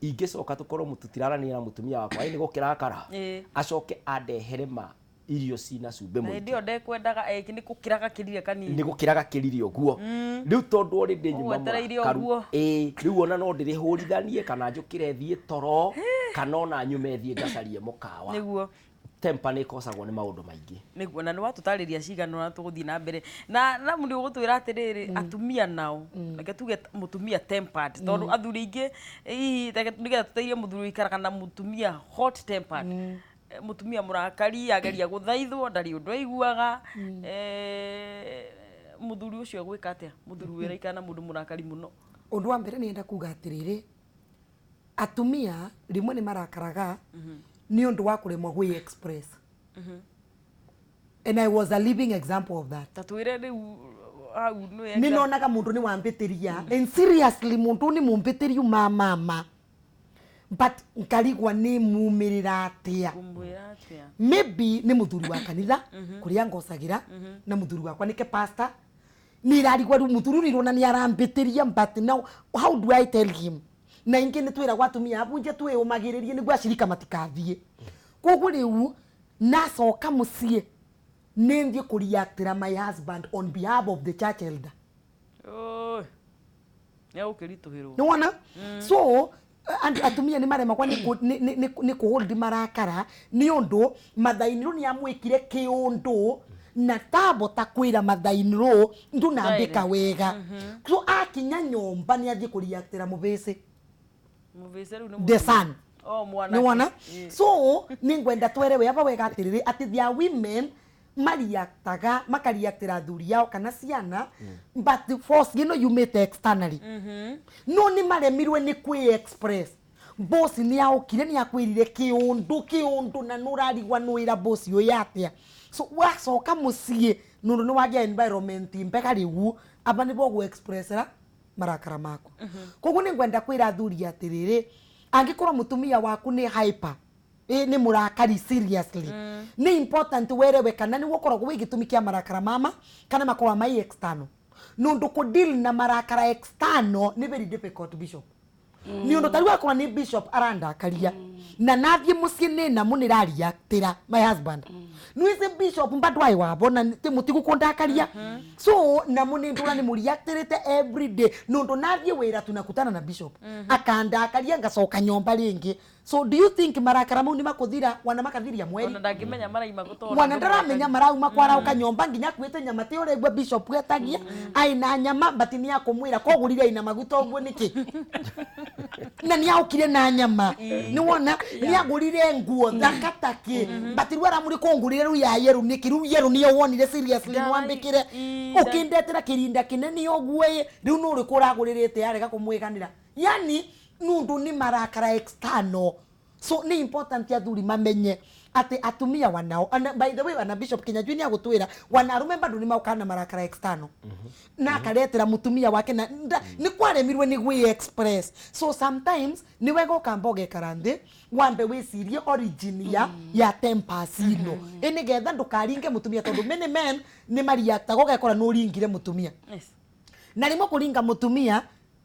Ingĩcoka tũkorwo tũtiraranĩria na mũtumia wakwa, ĩ nĩ gũkĩrakara, acoke andehere ma irio cina cumbĩ mũingĩ. Hĩndĩ ĩyo ndekwendaga nĩ gũkĩraga kĩrire kanini. Nĩ gũkĩraga kĩrire ũguo. Rĩu tondũ already nyuma mũrakaru, rĩu ona no ndĩrĩhũrithanie kana njũkĩre thiĩ toro, kana ona nyume thiĩ ngacarie mũkawa. Nĩguo. Temper nĩ ĩkosagwo nĩ maũndũ maingĩ. Nĩguo, na nĩ watũtarĩria cigana na tũgũthiĩ na mbere. Na Ramu nĩ ũgũtwĩra atĩrĩrĩ, atumia nao, reke tuge mũtumia tempered, tondũ athuri aingĩ hihi nĩgetha tũteithie mũthuri ũikaraga na mũtumia hot tempered. Mũtumia mũrakari ageria gũthaithwo ndarĩ ũndũ aiguaga. Mũthuri ũcio egwĩka atĩa? Mũthuri wĩraikara na mũndũ mũrakari mũno. Ũndũ wa mbere nĩenda kuga atĩrĩrĩ, atumia rĩmwe nĩ marakaraga nĩ ũndũ wa kũremwo gwĩ express. And I was a living example of that. Ta twĩre rĩu hau nĩ nonaga mũndũ nĩ wambĩtĩria, and seriously mũndũ nĩ mũmbĩtĩriu ma mama, but nkarigwa nĩ mumĩrĩra atĩa. Maybe nĩ mũthuri wa kanitha kũrĩa ngocagĩra, na mũthuri wakwa nĩke pastor, nĩ irarigwa rĩu mũthuri nĩrona nĩ arambĩtĩria, but now how do I tell him? Na ingĩ nĩ twĩragwo atumia abunje twĩyũmagĩrĩrie nĩguo acirika matikathiĩ. Koguo rĩu nacoka mũciĩ nĩ thiĩ kũreactĩra my husband on behalf of the church elder. Nĩ wona? So atumia nĩ maremagwo nĩ kũhold marakara nĩ ũndũ mathainirũ nĩ amwĩkire kĩũndũ na tabota kwĩra mathainirũ ndũnambĩka wega. So akinya nyũmba nĩ athiĩ kũreactĩra mũbĩcĩ. The son. Nĩ wona? So nĩ ngwenda twerewe aba wega atĩrĩrĩ atĩ there are women mariactaga makariactĩra athuri ao kana ciana, but the force ĩno yumĩte externally. No nĩ maremirwe nĩ kwĩ express. Boss nĩ aokire nĩ akwĩrire kĩũndũ na nũrarigwa nwĩra boss ũyũ atĩa. So wacoka mũciĩ nũndũ nĩ wagĩa environment mbega rĩu aba nĩbo gũ expressera marakara maku. Koguo nĩ ngwenda kwĩra athuri atĩrĩrĩ, angĩkorwo mũtumia waku nĩ hyper, nĩ mũrakari seriously, nĩ important werewe kana nĩ gũkoragwo wĩ gĩtũmi kĩa marakara mama kana makoragwo mai external. Nũndũ kũ deal na marakara external nĩ very difficult, Bishop. Nĩ ũndũ tarĩu akorwo nĩ Bishop arandakaria na nathiĩ mũciĩ nĩ namu nĩ rariactĩra my husband. Nĩwĩsĩ Bishop bado aĩ wabo na mũtigu kũndakaria. So namu nĩ ndũra nĩ mũreactĩrĩte every day nũndũ nathiĩ wĩra tunakutana na Bishop akandakaria ngacoka nyũmba rĩngĩ. So do you think marakara mau nĩ makũthira wana makathiria mweri? Ona ndangĩmenya maraima gũtona. Mwana ndaramenya marauma kwarauka nyũmba nginya akuĩte nyama ti ũrĩa Bishop etagia aina nyama but nĩ akũmwĩra kogũrire ina maguta ũguo nĩkĩ? Na nĩ aokire na nyama. Nĩ wona nĩ agũrire nguo thaka takĩ but rĩu aramũrĩ kũngũrire rĩu ya yerũ nĩkĩ? Rĩu yerũ nĩyo wonire seriously nĩwambĩkĩre ũkĩndetera kĩrinda kĩnene ũguo ĩ rĩu nũ ũrĩkũ ũragũrĩrĩte arega kũmwĩganĩra. Yani nũndũ nĩ marakara external. So nĩ important athuri mamenye atĩ atumia wanao, and by the way wana Bishop Kinyanjui nĩ agũtwĩra wana arume bado nĩ maũkaga na marakara external. Na akaretera mũtumia wake na nĩ kwaremirwe nĩ gwĩ express. So sometimes nĩ wega ũkamba ũgekara nthĩ wambe wĩcirie origin ya tempers ino, ĩ nĩgetha ndũkaringe mũtumia tondũ many men nĩ mariactaga ũgekora nĩ ũringire mũtumia. Na rĩmwe kũringa mũtumia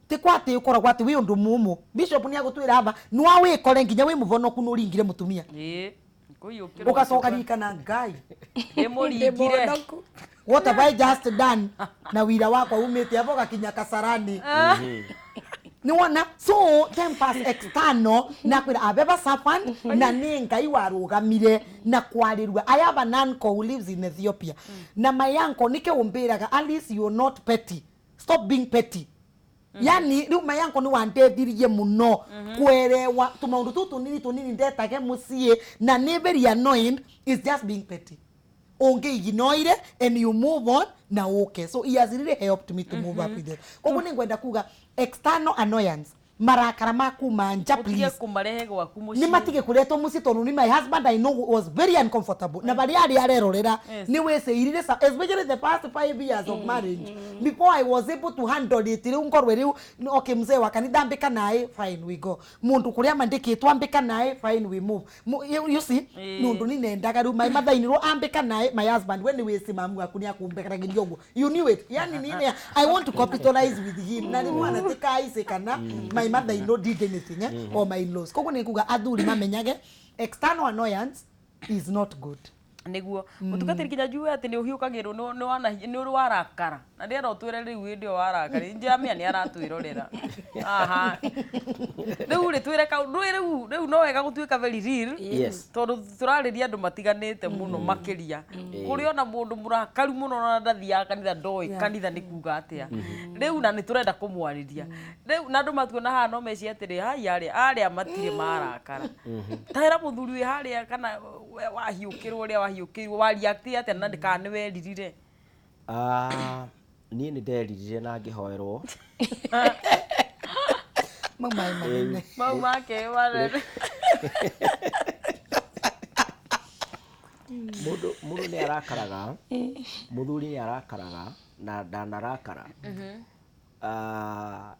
ti kwa atĩ ũkoragwo atĩ wĩ ũndũ mũmũ. Bishop nĩ agũtwĩra aba nĩ wawĩkore nginya wĩ mũvonoku nĩ ũringire mũtumia. Ũgacoka ririkana Ngai ndĩmũringire. What have I just done? Na wira wakwa umĩte abo gakinya kasarani. Nĩ wona? So tempers external na kwĩra I've ever suffered na nĩ Ngai warũgamire na kwarĩrua. I have an uncle who lives in Ethiopia. Na my uncle nĩkĩo ũmbĩraga, Alice, you're not petty. Stop being petty. Yani riu my uncle ni wandethirie muno kwerewa tumaundu tu tunini tunini ndetage mucii na ni very annoying is just being petty. Ungi ignore and you move on na okay. So he has really helped me to move up with it. Koguo ningwenda kuga external annoyance marakara maku manja please kumarehe gwaku mucii ni matige kuretwo mucii tondu ni my husband I know was very uncomfortable na bari ari arerorera ni weceirire especially the past 5 years of marriage before I was able to handle it riu ngorwe riu okay mzee wa kanitha ambika nae fine we go mundu kuria mandikitwo ambika nae fine we move you see nundu ni nendaga riu my mother in law ambika nae my husband when we see mamu aku ni akumbekaragiria uguo you knew it yani ni I want to capitalize with him na ni mwana tikaise kana my mother in law did anything or my in-laws. Koguo ni kuga athuri mamenyage external annoyance is not good. Niguo mutungatiri kinya njue ati ni uhiukagirwo ni wana ni uri warakara na ndira utwire riu hindi yo warakara njamia ni aratwirorera aha riu ri twire ka riu riu no wega gutuika very real. Yes. Tondu turariria andu matiganite muno makiria kuri ona mundu murakaru muno na ndathiaga kanitha ndoi kanitha ni kuga atia riu na ni turenda kumwariria riu na andu matuona haha no meci atiri hai aria aria matire marakara tahera muthuri wi haria kana wahiukirwo uria wahiukirwo wariakti atia na kana ni weririre? Niĩ nĩ nderirire na ngĩhoerwo. Mau maĩ manene. Mau make manene. Mũndũ nĩ arakaraga, mũthuri nĩ arakaraga na ndanarakara.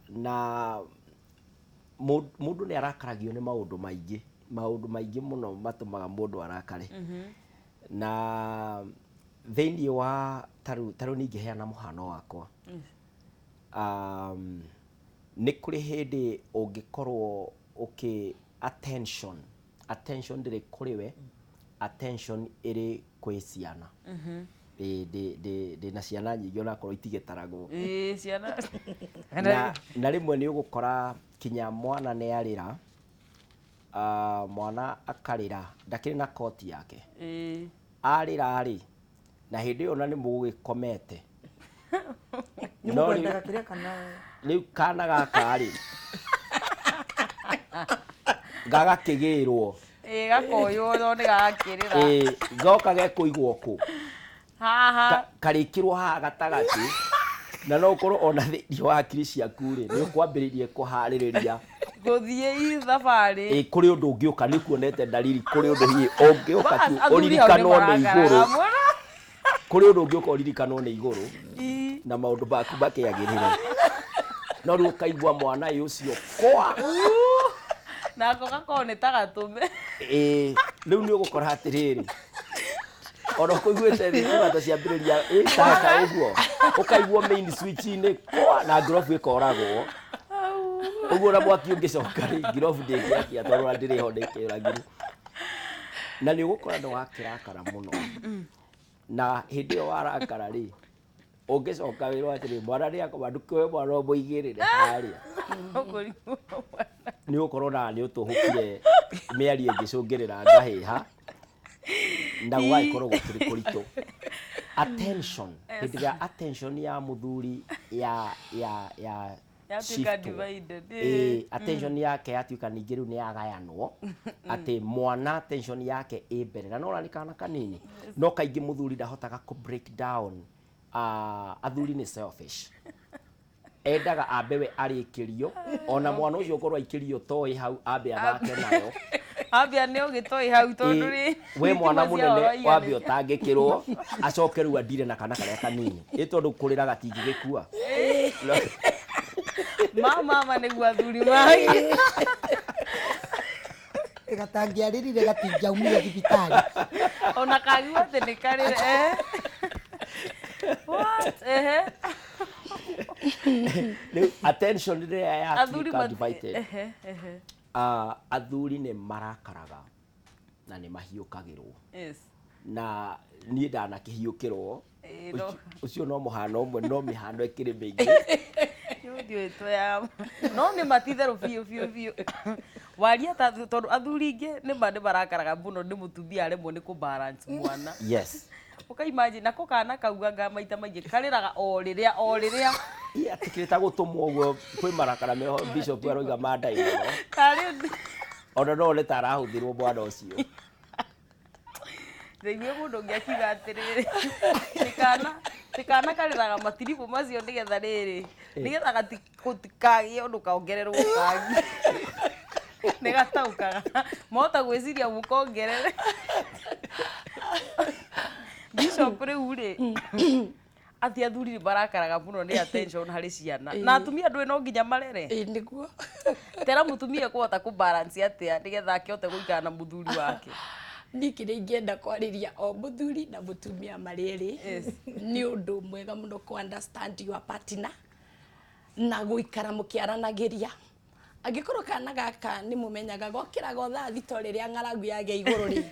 Na mũndũ nĩ arakaragio nĩ maũndũ maingĩ. Maũndũ maingĩ mũno matũmaga mũndũ arakare. Na thĩinĩ wa taru ningĩheana mũhano wakwa. Nĩ kũrĩ hĩndĩ ũngĩkorwo ũkĩ attention ndĩrĩ kũrĩ we, attention ĩrĩ kwĩ ciana. Ndĩ na ciana nyingĩ onakorwo itigĩtaragwo. Ciana. Na rĩmwe nĩ ũgũkora kinya mwana nĩ arĩra, mwana akarĩra ndakĩrĩ na koti yake. Arĩra rĩ, na hĩndĩ ĩyo na nĩ mũgũgĩkomete. Nĩ mũkwendaga kĩrĩa kana rĩu kana gaka rĩ gagakĩgĩrwo gakoywo no nĩ gagakĩrĩra goka gekũigwo kũ haha karĩkĩrwo haha gatagatĩ na no ũkorwo ona thĩinĩ wa hakiri ciaku rĩ nĩ ũkwambĩrĩirie kũharĩrĩria gũthiĩ thabarĩ. Kũrĩ ũndũ ũngĩũka nĩ kuonete dalili kũrĩ ũndũ hihi ũngĩũka tu ũririkanwo nĩ igũrũ kũrĩ ũndũ ũngĩũka ũririkanwo nĩ igũrũ na maũndũ maku makĩagĩrĩre no rĩu ũkaigua mwana ũcio kwa nako gakorwo nĩ ta gatũme. Rĩu nĩ ũgũkora atĩrĩrĩ ona ũkũiguĩte thitima ta ciambĩrĩria ĩtaka ũguo ũkaigua main switch-inĩ kwa na ngirobu ĩkoragwo ũguo na mwaki ũngĩcoka rĩ ngirobu ndĩngĩakia tondũ ona ndĩrĩ ho ndĩkĩũragirwo na nĩ ũgũkora nĩ wakĩrakara mũno na hĩndĩ ĩyo warakara rĩ ũngĩcoka wĩrwo atĩrĩ mwana nĩ akoma ndũkĩoe mwana ũmũigĩrĩre harĩa nĩ ũgũkorwo na nĩ ũtũhũkire mĩario ĩngĩcũngĩrĩra ngahĩha na gũgagĩkorwo gũkĩrĩ kũritũ. Attention hĩndĩ ĩrĩa attention ya mũthuri ya yatuĩka divided. Attention yake yatuĩka ningĩ rĩu nĩ yagayanwo atĩ mwana attention yake ĩ mbere na no nĩ kana kanini no kaingĩ mũthuri ndahotaga kũ break down. Athuri nĩ selfish endaga ambe we arĩkĩrio ona mwana ũcio ũkorwo aikĩrio toy hau ambe athake nayo ambe nĩ ũgĩtoĩ hau tondũ rĩ we mwana mũnene wambe ũtangĩkĩrwo acoke rĩu andire na kana karĩa kanini ĩ tondũ kũrĩra gatingĩgĩkua mama nĩguo athuri magi gatangĩarĩrire gatingĩaumire thibitarĩ ona kagiwa atĩ nĩ karĩre. What? Rĩu attention rĩrĩa yatuĩka divided athuri nĩ marakaraga na nĩ mahiũkagĩrwo. Na niĩ ndanakĩhiũkĩrwo ũcio no mũhano ũmwe no mĩhano ĩkĩrĩ mĩingĩ no nĩ matitherũ biũ biũ biũ waria ta tondũ athuri ingĩ nĩ marakaraga mũno nĩ mũtumia aremwo nĩ kũ balance mwana. Yes. Ũka imagine nako kana kaugaga maita maingĩ karĩraga o rĩrĩa o rĩrĩa. Iya atikĩrĩ gũtũmwo ũguo kwĩ marakara meho bishop aroiga mandaino. Karĩ Ona no one ta arahũthĩrwo mwana ũcio. Ndaiguire mũndũ ũngĩ akiuga atĩrĩrĩ, ti kana karĩraga matiribũ macio nĩgetha rĩrĩ, nĩgetha gũtikagĩe ũndũ kaongererwo kangĩ. Nĩ gataũkaga. Mahota gwĩciria mũkongerere. Bishop rĩu rĩ, atĩ athuri nĩ marakaraga mũno nĩ attention harĩ ciana. Na atumia ndũĩ no nginya marere. Ĩĩ nĩguo. Tera mũtumia ekũhota kũ balance atĩa nĩgetha akĩhote gũikara na mũthuri wake. Niĩ kĩrĩa ingĩenda kwarĩria o mũthuri na mũtumia marĩ erĩ nĩ ũndũ mwega mũno kũ understand your partner na gũikara mũkĩaranagĩria. Angĩkorwo kana gaka nĩ mũmenyaga gokĩraga o thaa thita o rĩrĩa ng'aragu yagĩa igũrũ rĩ,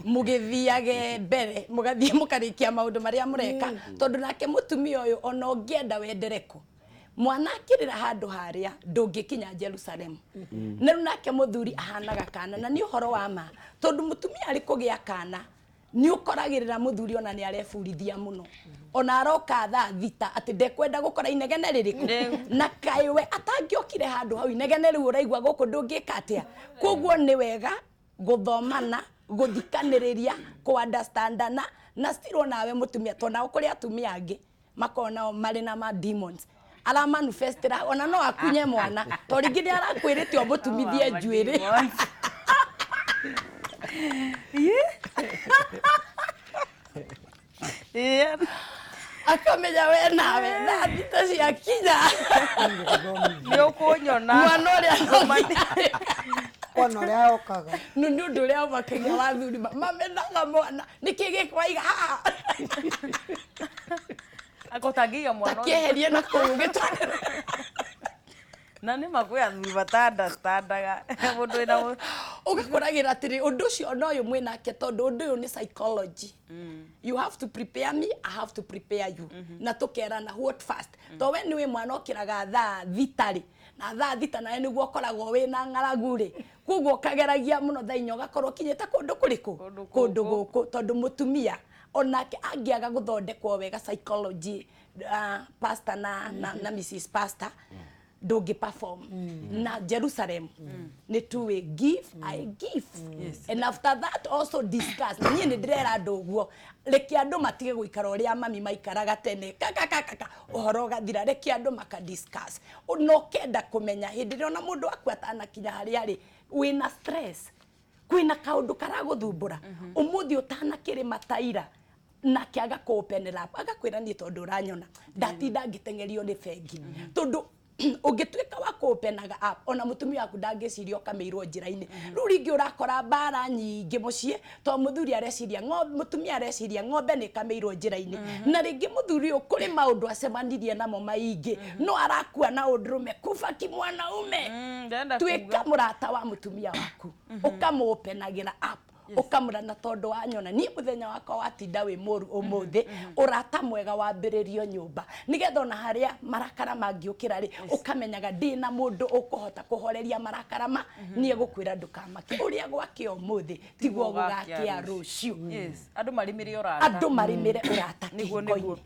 mũgĩthiage mbere mũgathiĩ mũkarĩkia maũndũ marĩa mũreka, tondũ nake mũtumia ũyũ ona ũngĩenda wendereku mwana akĩrĩra handũ harĩa ndũngĩkinya Jerusalem. Na rĩu nake mũthuri ahanaga kana, na nĩ ũhoro wa ma, tondũ mũtumia arĩ kũgĩa kana nĩ ũkoragĩrĩra mũthuri ona nĩ areburithia mũno, ona aroka thaa thita atĩ ndekwenda gũkora inegene rĩrĩkũ, na kaĩ we atangĩokire handũ hau inegene rĩu ũraigua gũkũ ndũngĩka atĩa. Koguo nĩ wega gũthomana, gũthikanĩrĩria, kũ-understandana, na still onawe mũtumia, tondũ nao kũrĩ atumia angĩ makoragwo nao marĩ na ma demons ara manifestera, ona no akunye mwana tondũ rĩngĩ nĩ arakwĩrĩte ũmũtumithie njuĩrĩ. Akamenya we nawe thaa thita ciakinya nĩ ũkũnyona mwana ũrĩa Kwana ũrĩa okaga. Nĩ ũndũ ũrĩa ũmakagia wa athuri mamenaga mwana nĩkĩ gĩkwaiga haha. Akotangĩiga mwana ũcio. Takĩeherie na kũu gĩtwarĩre. Na nĩ ma kwĩ athuri mata-understandaga mũndũ wĩna Ũgakoragĩra atĩrĩ ũndũ ũcio ona ũyũ mwĩnake, tondũ ũndũ ũyũ nĩ psychology. You have to prepare me, I have to prepare you. Na tũkerana what first. To we nĩ wĩ mwana ũkĩraga thaa thita rĩ, na thaa thita nawe nĩguo ũkoragwo wĩna ng'aragu rĩ, koguo ũkageragia mũno thaa inya ũgakorwo ũkinyĩte kũndũ kũrĩkũ? Kũndũ gũkũ, tondũ mũtumia onake angĩaga gũthondekwo wega psychology, pastor na Mrs Pastor, ndũngĩ perform. Na Jerusalem nĩ tuwe give, I give. And after that also discuss. Na niĩ nĩ ndĩrera andũ ũguo, reke andũ matige gũikara ũrĩa mami maikaraga tene, kaka kaka ũhoro ũgathira, reke andũ maka discuss. Na ũkenda kũmenya hĩndĩ ĩrĩa ona mũndũ waku atanakinya harĩa arĩ, wĩna stress, kwĩna kaũndũ karagũthumbũra, ũmũthĩ ũtanakĩrĩma taira, nake aga open up, agakwĩra niĩ tondũ ũranyona ndatinda ngĩteng'erio nĩ bengi, tondũ ũngĩtuĩka wa kũ-openaga up ona mũtumia waku ndangĩciria ũkamĩirwo njĩra-inĩ. Rĩu rĩngĩ ũrakora mbara nyingĩ mũciĩ tondũ mũthuri areciria mũtumia areciria ng'ombe nĩ ĩkamĩirwo njĩra-inĩ, na rĩngĩ mũthuri ũyũ kũrĩ maũndũ acemanirie namo maingĩ, no arakua na ũndũrũme kuba kimwanaume. Tuĩka mũrata wa mũtumia waku, ũkamũ-openagĩra up, ũkamũra na tondũ wanyona niĩ mũthenya wakwa watinda wĩ mũru ũmũthĩ, ũrata mwega wambĩrĩrio nyũmba, nĩgetha ona harĩa marakara mangĩũkĩra rĩ, ũkamenyaga ndĩna mũndũ ũkũhota kũhoreria marakara ma niĩ gũkwĩra ndũkamake, ũrĩa gwakĩa ũmũthĩ tiguo gũgakĩa rũciũ. Andũ marĩmĩre ũrata, andũ marĩmĩre ũrata kĩhiko-inĩ.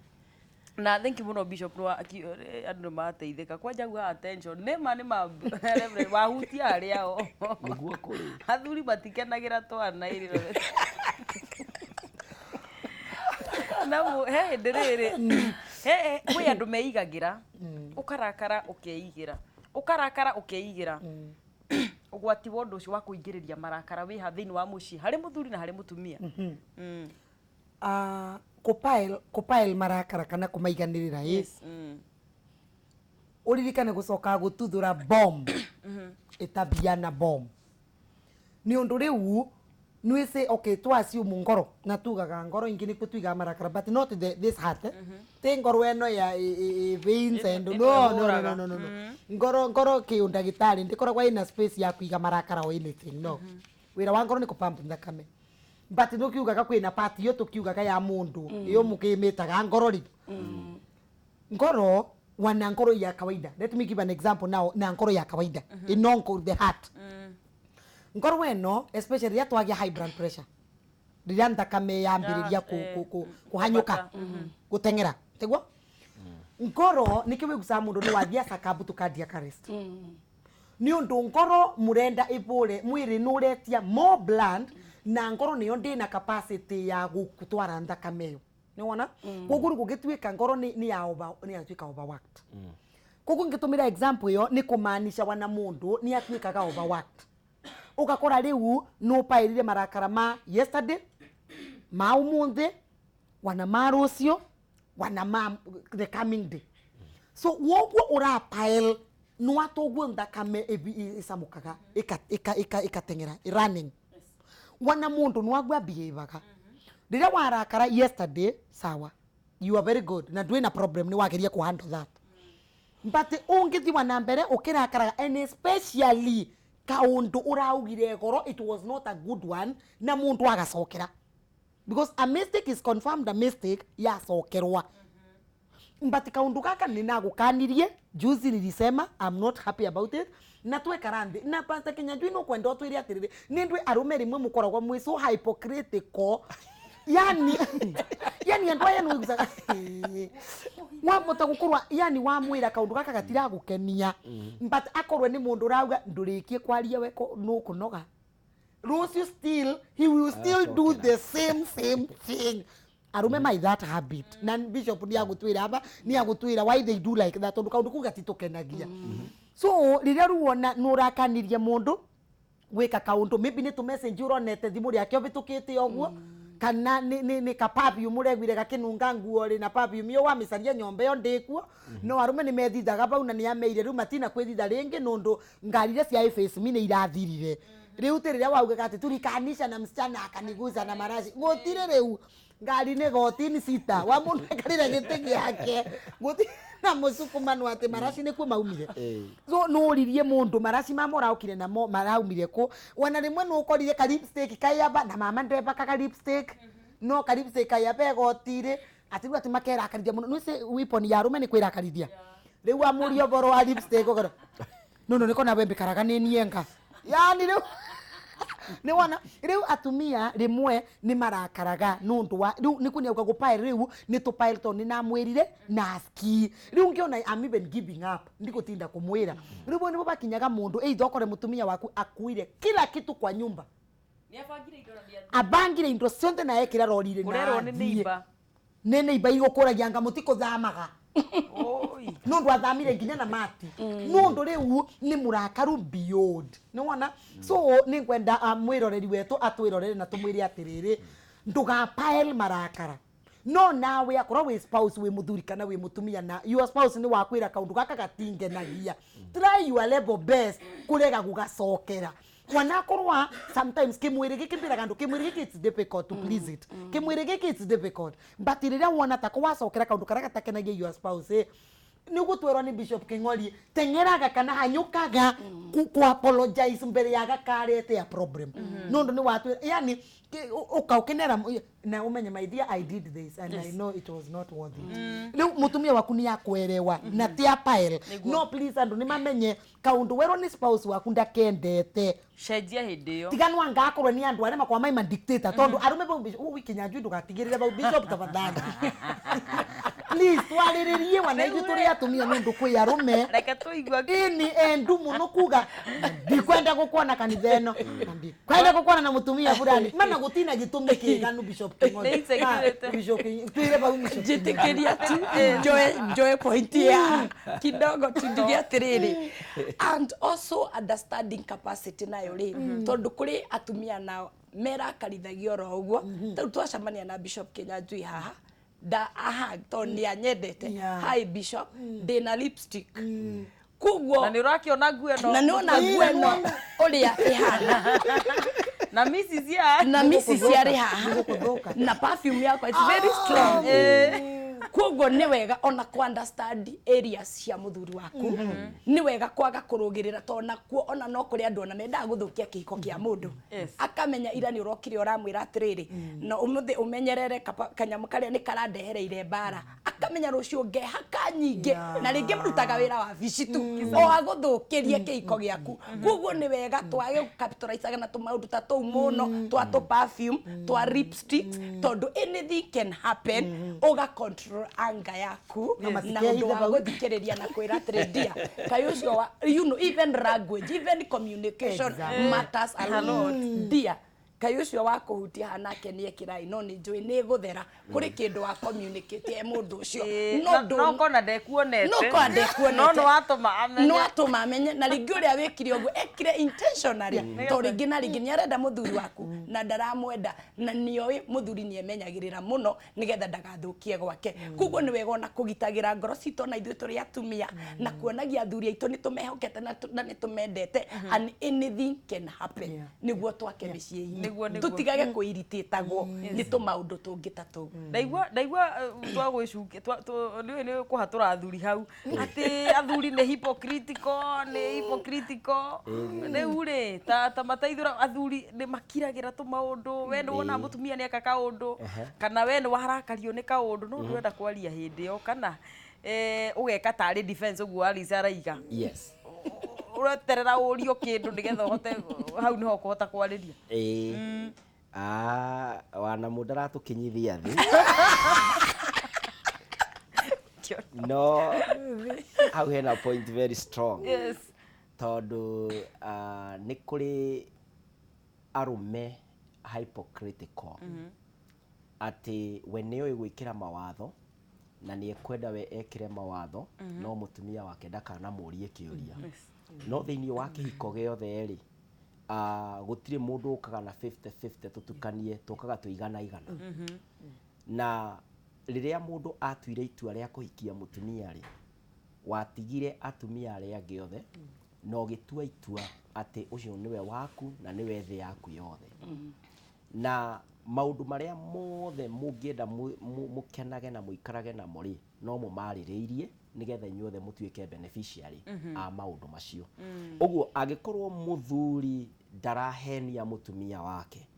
Na thank you mũno Bishop, andũ nĩ mateithĩka kwanja gua attention nĩ ma nĩ ma Reverend wahutia arĩa o nĩguo kũrĩ athuri matikenagĩra twana ĩrĩ na he hĩndĩ rĩrĩ he kwĩ andũ meigagĩra, ũkarakara ũkeigĩra, ũkarakara ũkeigĩra. Ũgwati wa ũndũ ũcio wa kũingĩrĩria marakara wĩ ha thĩinĩ wa mũciĩ harĩ mũthuri na harĩ mũtumia. Kupile marakara kana kumaiganirira. Yes. Uririkane gucoka gututhura bomb itabia na bomb ni undu riu nwise okay tu assume ngoro na tugaga ngoro ingi ni kutuiga marakara, but not this heart. Ti ngoro eno ya veins and no no no no no ngoro ngoro ki undagitari ndikoragwa ina space ya kuiga marakara or anything, no. Wira wa ngoro ni kupump thakame, but no kiugaga kwina part iyo tukiugaga ya mundu iyo mukimitaga ngoro ri ngoro wana ngoro ya kawaida. Let me give an example now na ngoro ya kawaida inonko the heart. Ngoro weno especially ya twagia high blood pressure Rĩrĩa nthakame yambĩrĩria kũhanyũka gũteng'era tiguo ngoro nĩkĩo wĩgucaga mũndũ nĩ wathiĩ succumb to cardiac arrest. Nĩ ũndũ ngoro mũrenda ĩbũre mwĩrĩ nĩ ũretia more blood na ngoro nĩyo ndĩna capacity ya gũtwara nthakame ĩyo. Nĩ wona? Koguo rĩu gũgĩtuĩka ngoro nĩ ya over nĩ yatuĩka overworked. Koguo ngĩtũmĩra example ĩyo nĩ kũmaanisha wana mũndũ nĩ atuĩkaga overworked. Ũgakora rĩu nĩ ũpaĩrire marakara ma yesterday, ma ũmũthĩ, wana ma rũciũ, wana ma the coming day. So woguo ũrapile nwatũguo nthakame ĩcamũkaga ĩkateng'era running. Wana mũndũ nwagua behavior. Rĩrĩa warakara yesterday, sawa, you are very good na ndwĩna problem nĩ wageria kũ handle that. But ũngĩthiĩ wa na mbere ũkĩrakaraga and especially kaũndũ ũraugire goro it was not a good one na mũndũ agacokera. Because a mistake is confirmed a mistake yacokerwa. But kaundu gaka ninagukanirie juzi nilisema I'm not happy about it na twekara nthi na Pastor Kinyanjui no kwenda utwire atiriri ni ndwi arume rimwe mukoragwo mwi so hypocritical yani andu aya nwigucaga wamota gukorwa yani wamwira kaundu gaka gatiragukenia but akorwe ni mundu urauga ndurikie kwaria we nukunoga rucio still he will still do the same thing. Arume my that habit na bishop ni agutwira aba ni agutwira why they do like that tondu kaundu kuu gatitukenagia. So riria ruona nurakanirie mundu gwika kaundu maybe ni tu message uronete thimu riake ubitukite uguo kana ni ka perfume muregwire gakinunga nguo ri na perfume yo wamicaria nyomba yo ndikuo no arume ni methithaga bau na ni ameire riu matina kwithitha ringi nundu ngari iria cia face me ni irathirire. Riu ti riria waugaga ati turikanisha na msichana akaniguza na marashi gutire riu ngari ni gotini sita wa mundu ekarire giti giake guti na musukumano ati marashi ni ku maumire. So nuririe mundu marashi ma moraukire namo maraumire ku wana rimwe nukorire ka lipstick kayaba na mama ndebakaga lipstick no ka lipstick kayaba gotire ati riu ati makerakarithia muno nwise weapon ya arume ni kwirakarithia riu amurio boro wa lipstick ogoro no no niko na wembikaraga ni nienga yani riu ni wana riu atumia rimwe ni marakaraga nundu wa riu ni kunia ukagupae riu ni tupae to ni namwirire na aski riu ngiona I'm even giving up ndikutinda kumwira riu ni bakinyaga mundu either okore mutumia waku akuire kila kitu kwa nyumba ni abangire indo na abangire indo cionthe na ekira rorire na urerwo ni neighbor ni neighbor igukuragia anga mutikuthamaga nundu athamire nginya na mati nundu riu ni murakaru beyond ni wona. So ni ngwenda mwiroreri wetu atwirorere na tumwire atiriri ndugapile marakara no nawe akorwo wi spouse wi muthuri kana wi mutumia na your spouse ni wakwira kaundu gaka gatingenagia try your level best kurega gugacokera wanakorwa sometimes kimwiri giki mbiraga andu kimwiri giki it's difficult to please it kimwiri giki it's difficult but riria wona ta kwacokera kaundu karia gatakenagia your spouse ni gutwerwo ni Bishop King'ori teng'eraga kana hanyukaga ku apologize mbere ya gakarete ya problem nundu ni watwira yani ukaukenera na umenye my dear I did this and I know it was not worth it. Riu mutumia waku ni akwerewa na ti apile no please andu ni mamenye kaundu werwo ni spouse waku ndakendete cenjia hindi iyo tiganwa ngakorwo ni andu aria makwa maima dictator tondu arume bau bishop Kinyanjui ndugatigirire bau bishop tafadhali please twariririe wana ithuĩ tũrĩ atumia nĩ ũndũ kwĩ arume reke tuigua ini endu muno kuga ndikwenda gukuona kanitha ĩno na ndikwenda gukuona na mutumia fulani mana gutina gitumi kiganu Bishop King'ori Bishop twire bau Bishop njitikiria tu njoe point ya kidogo tundige atiriri and also understanding capacity nayo ri tondu kuri atumia nao merakarithagia oro uguo tau twacemania na Bishop Kinyanjui haha da aha to ni anyendete hi Bishop ndina lipstick kuguo na ni urakiona nguo eno na niona nguo eno uria ihana na misi cia na misi cia ri haha na perfume yakwa it's very strong. Koguo nĩ wega ona ku understand areas cia mũthuri waku. Nĩ wega kwaga kũrũgĩrĩra tondũ nakuo ona no kũrĩ andũ ona mendaga gũthũkia kĩhiko kĩa mũndũ. Akamenya ira nĩ ũrokire ũramwĩra atĩrĩrĩ, na ũmũthĩ ũmenyerere kanyamũ karĩa nĩ karandehereire mbara. Akamenya rũciũ ngehaka nyingĩ na rĩngĩ mũrutaga wĩra wabici tu o agũthũkĩrie kĩhiko gĩaku. Koguo nĩ wega twage gũcapitalizaga na tũmaũndũ ta tũu mũno twa tũ perfume, twa lipsticks, tondũ anything can happen. Ũga control anger yaku Na na matikehithe ũndũ wa hau. gũthikĩrĩria na kwĩra atĩrĩ, dear, kaĩ ũcio wa even language, even communication matters a lot. Dear, kaĩ ũcio wa kũhutia hanake nĩ ekĩrai, no nĩ njũĩ nĩ gũthera kũrĩ kĩndũ wa communicate e mũndũ ũcio. No No kona ndekuonete. No kona ndekuonete. No nĩ watũma amenye. No atũma amenye, na rĩngĩ ũrĩa wĩkire ũguo ekire intentionally, to rĩngĩ na rĩngĩ nĩ arenda mũthuri waku na ndaramwenda, na nĩoĩ mũthuri nĩ emenyagĩrĩra mũno nĩgetha ndagathũkie gwake. Koguo nĩ wega ona kũgitagĩra ngoro citũ ona ithuĩ tũrĩ atumia, na kuonagia athuri aitũ nĩ tũmehokete na nĩ tũmendete, and anything can happen, nĩguo twake mĩciĩ itũ. Nĩguo, nĩguo. Tũtigage kwĩiritĩtagwo nĩ tũmaũndũ tũngĩ ta tũu. Ndaigua twagwĩcukia nĩũĩ nĩ kũhatũra athuri hau atĩ athuri nĩ hypocritical, nĩ hypocritical. Rĩu rĩ, ta mateithũra athuri nĩ makiragĩra tũmaũndũ. We nĩ wona mũtumia nĩ eka kaũndũ, kana we nĩ warakario nĩ kaũndũ, no ndũrenda kwaria hĩndĩ ĩyo, kana ũgeka tarĩ defense ũguo Alice araiga. Ũreterera ũrio kĩndũ nĩgetha ũhote, hau nĩho ũkũhota kwarĩria. Ĩĩ. Ah, wana mũndũ aratũkinyithia thĩ, no hau hena point very strong. Tondũ nĩ kũrĩ arũme hypocritical, atĩ we nĩoĩ gwĩkĩra mawatho na nĩ ekwenda we ekĩre mawatho, no mũtumia wake ndakanamũrie kĩũria. No thĩinĩ wa kĩhiko gĩothe rĩ, gũtirĩ mũndũ ũkaga na 50-50, tũtukanie tũkaga tũiganaigana. Na rĩrĩa mũndũ atuire itua rĩa kũhikia mũtumia rĩ, watigire atumia arĩa angĩ othe na ũgĩtua itua atĩ ũcio nĩwe waku na nĩwe thĩ yaku yothe. Na maũndũ marĩa mothe mũngĩenda mũkenage na mũikarage namo rĩ, no mũmarĩrĩirie nĩgetha inyuothe mũtuĩke beneficiary a maũndũ macio. Ũguo angĩkorwo mũthuri ndarahenia mũtumia wake,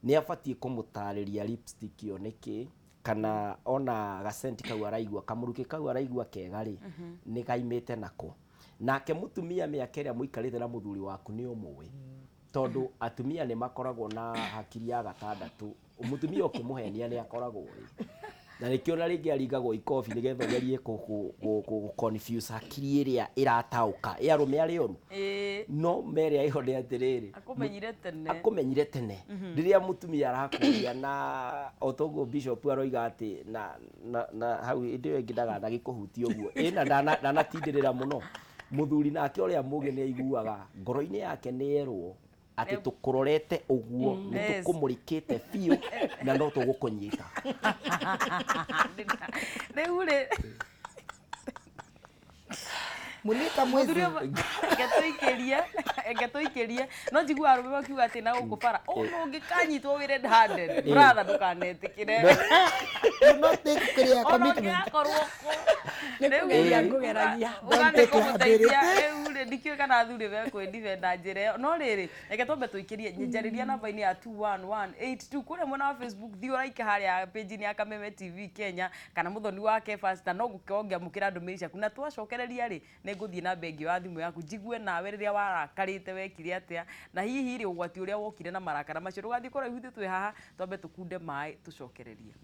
nĩ abatiĩ kũmũtarĩria lipstick ĩyo nĩkĩ, kana ona gacenti kau araigua, kamũrukĩ kau araigua kega rĩ, nĩ gaimĩte nako. Nake mũtumia, mĩaka ĩrĩa mũikarĩte na mũthuri waku nĩ ũmũĩ, tondũ atumia nĩ makoragwo na hakiri ya gatandatũ. Mũtumia ũkĩmũhenia nĩ akoragwo ĩ, na nĩkĩo na rĩngĩ aringagwo ikobi nĩgetha ũgerie kũ confuse hakiri ĩrĩa ĩrataũka ĩ arũme arĩa oru. No merĩa ĩho nĩ atĩrĩrĩ, Akũmenyire tene. Akũmenyire tene. Rĩrĩa mũtumia arakũria, na o toguo bishop aroiga atĩ na hau hĩndĩ ĩyo ĩngĩ ndaganagĩkũhutia ũguo ĩ, na ndanatindĩrĩra mũno. Mũthuri nake ũrĩa mũgĩ nĩ aiguaga ngoro-inĩ yake nĩ erwo atĩ tũkũrorete ũguo, nĩ tũkũmũrĩkĩte biũ na no tũgũkũnyita. Rĩu rĩ, Mulika mwezi. Mũthuri ũmwe, reke tũikĩrie, no njiguaga arũme makiuga atĩ na gũkũ bara ũndũ ũngĩkanyitwo wĩ red handed, brother, ndũkanetĩkĩre. Do not take clear Ona commitment. ũngĩgakorwo kũ Nĩ kũgeria ngũgeragia. Uga nĩ Don't take kũmũteithia. liability. Rĩu rĩ, ndikĩũĩ kana athuri mekwĩdefend njĩra ĩyo, no rĩrĩ, reke twambe tũikĩrie njarĩria namba-inĩ ya 21182 kũrĩa mwena wa Facebook. Thiĩ ũraike harĩa page-inĩ ya Kameme TV Kenya kana Mũthoni wa Kefas, na no ngũkorwo ngĩamũkĩra ndũmĩrĩri ciaku. Na twacokereria rĩ, nĩ ngũthiĩ na bengi ya thimũ yaku njigue nawe rĩrĩa warakarĩte wekire atĩa, na hihi rĩ, ũgwati ũrĩa wokire na marakara macio. Ndũgathiĩ kũraihu, ithuĩ twĩ haha, twambe tũkunde maĩ tũcokererie.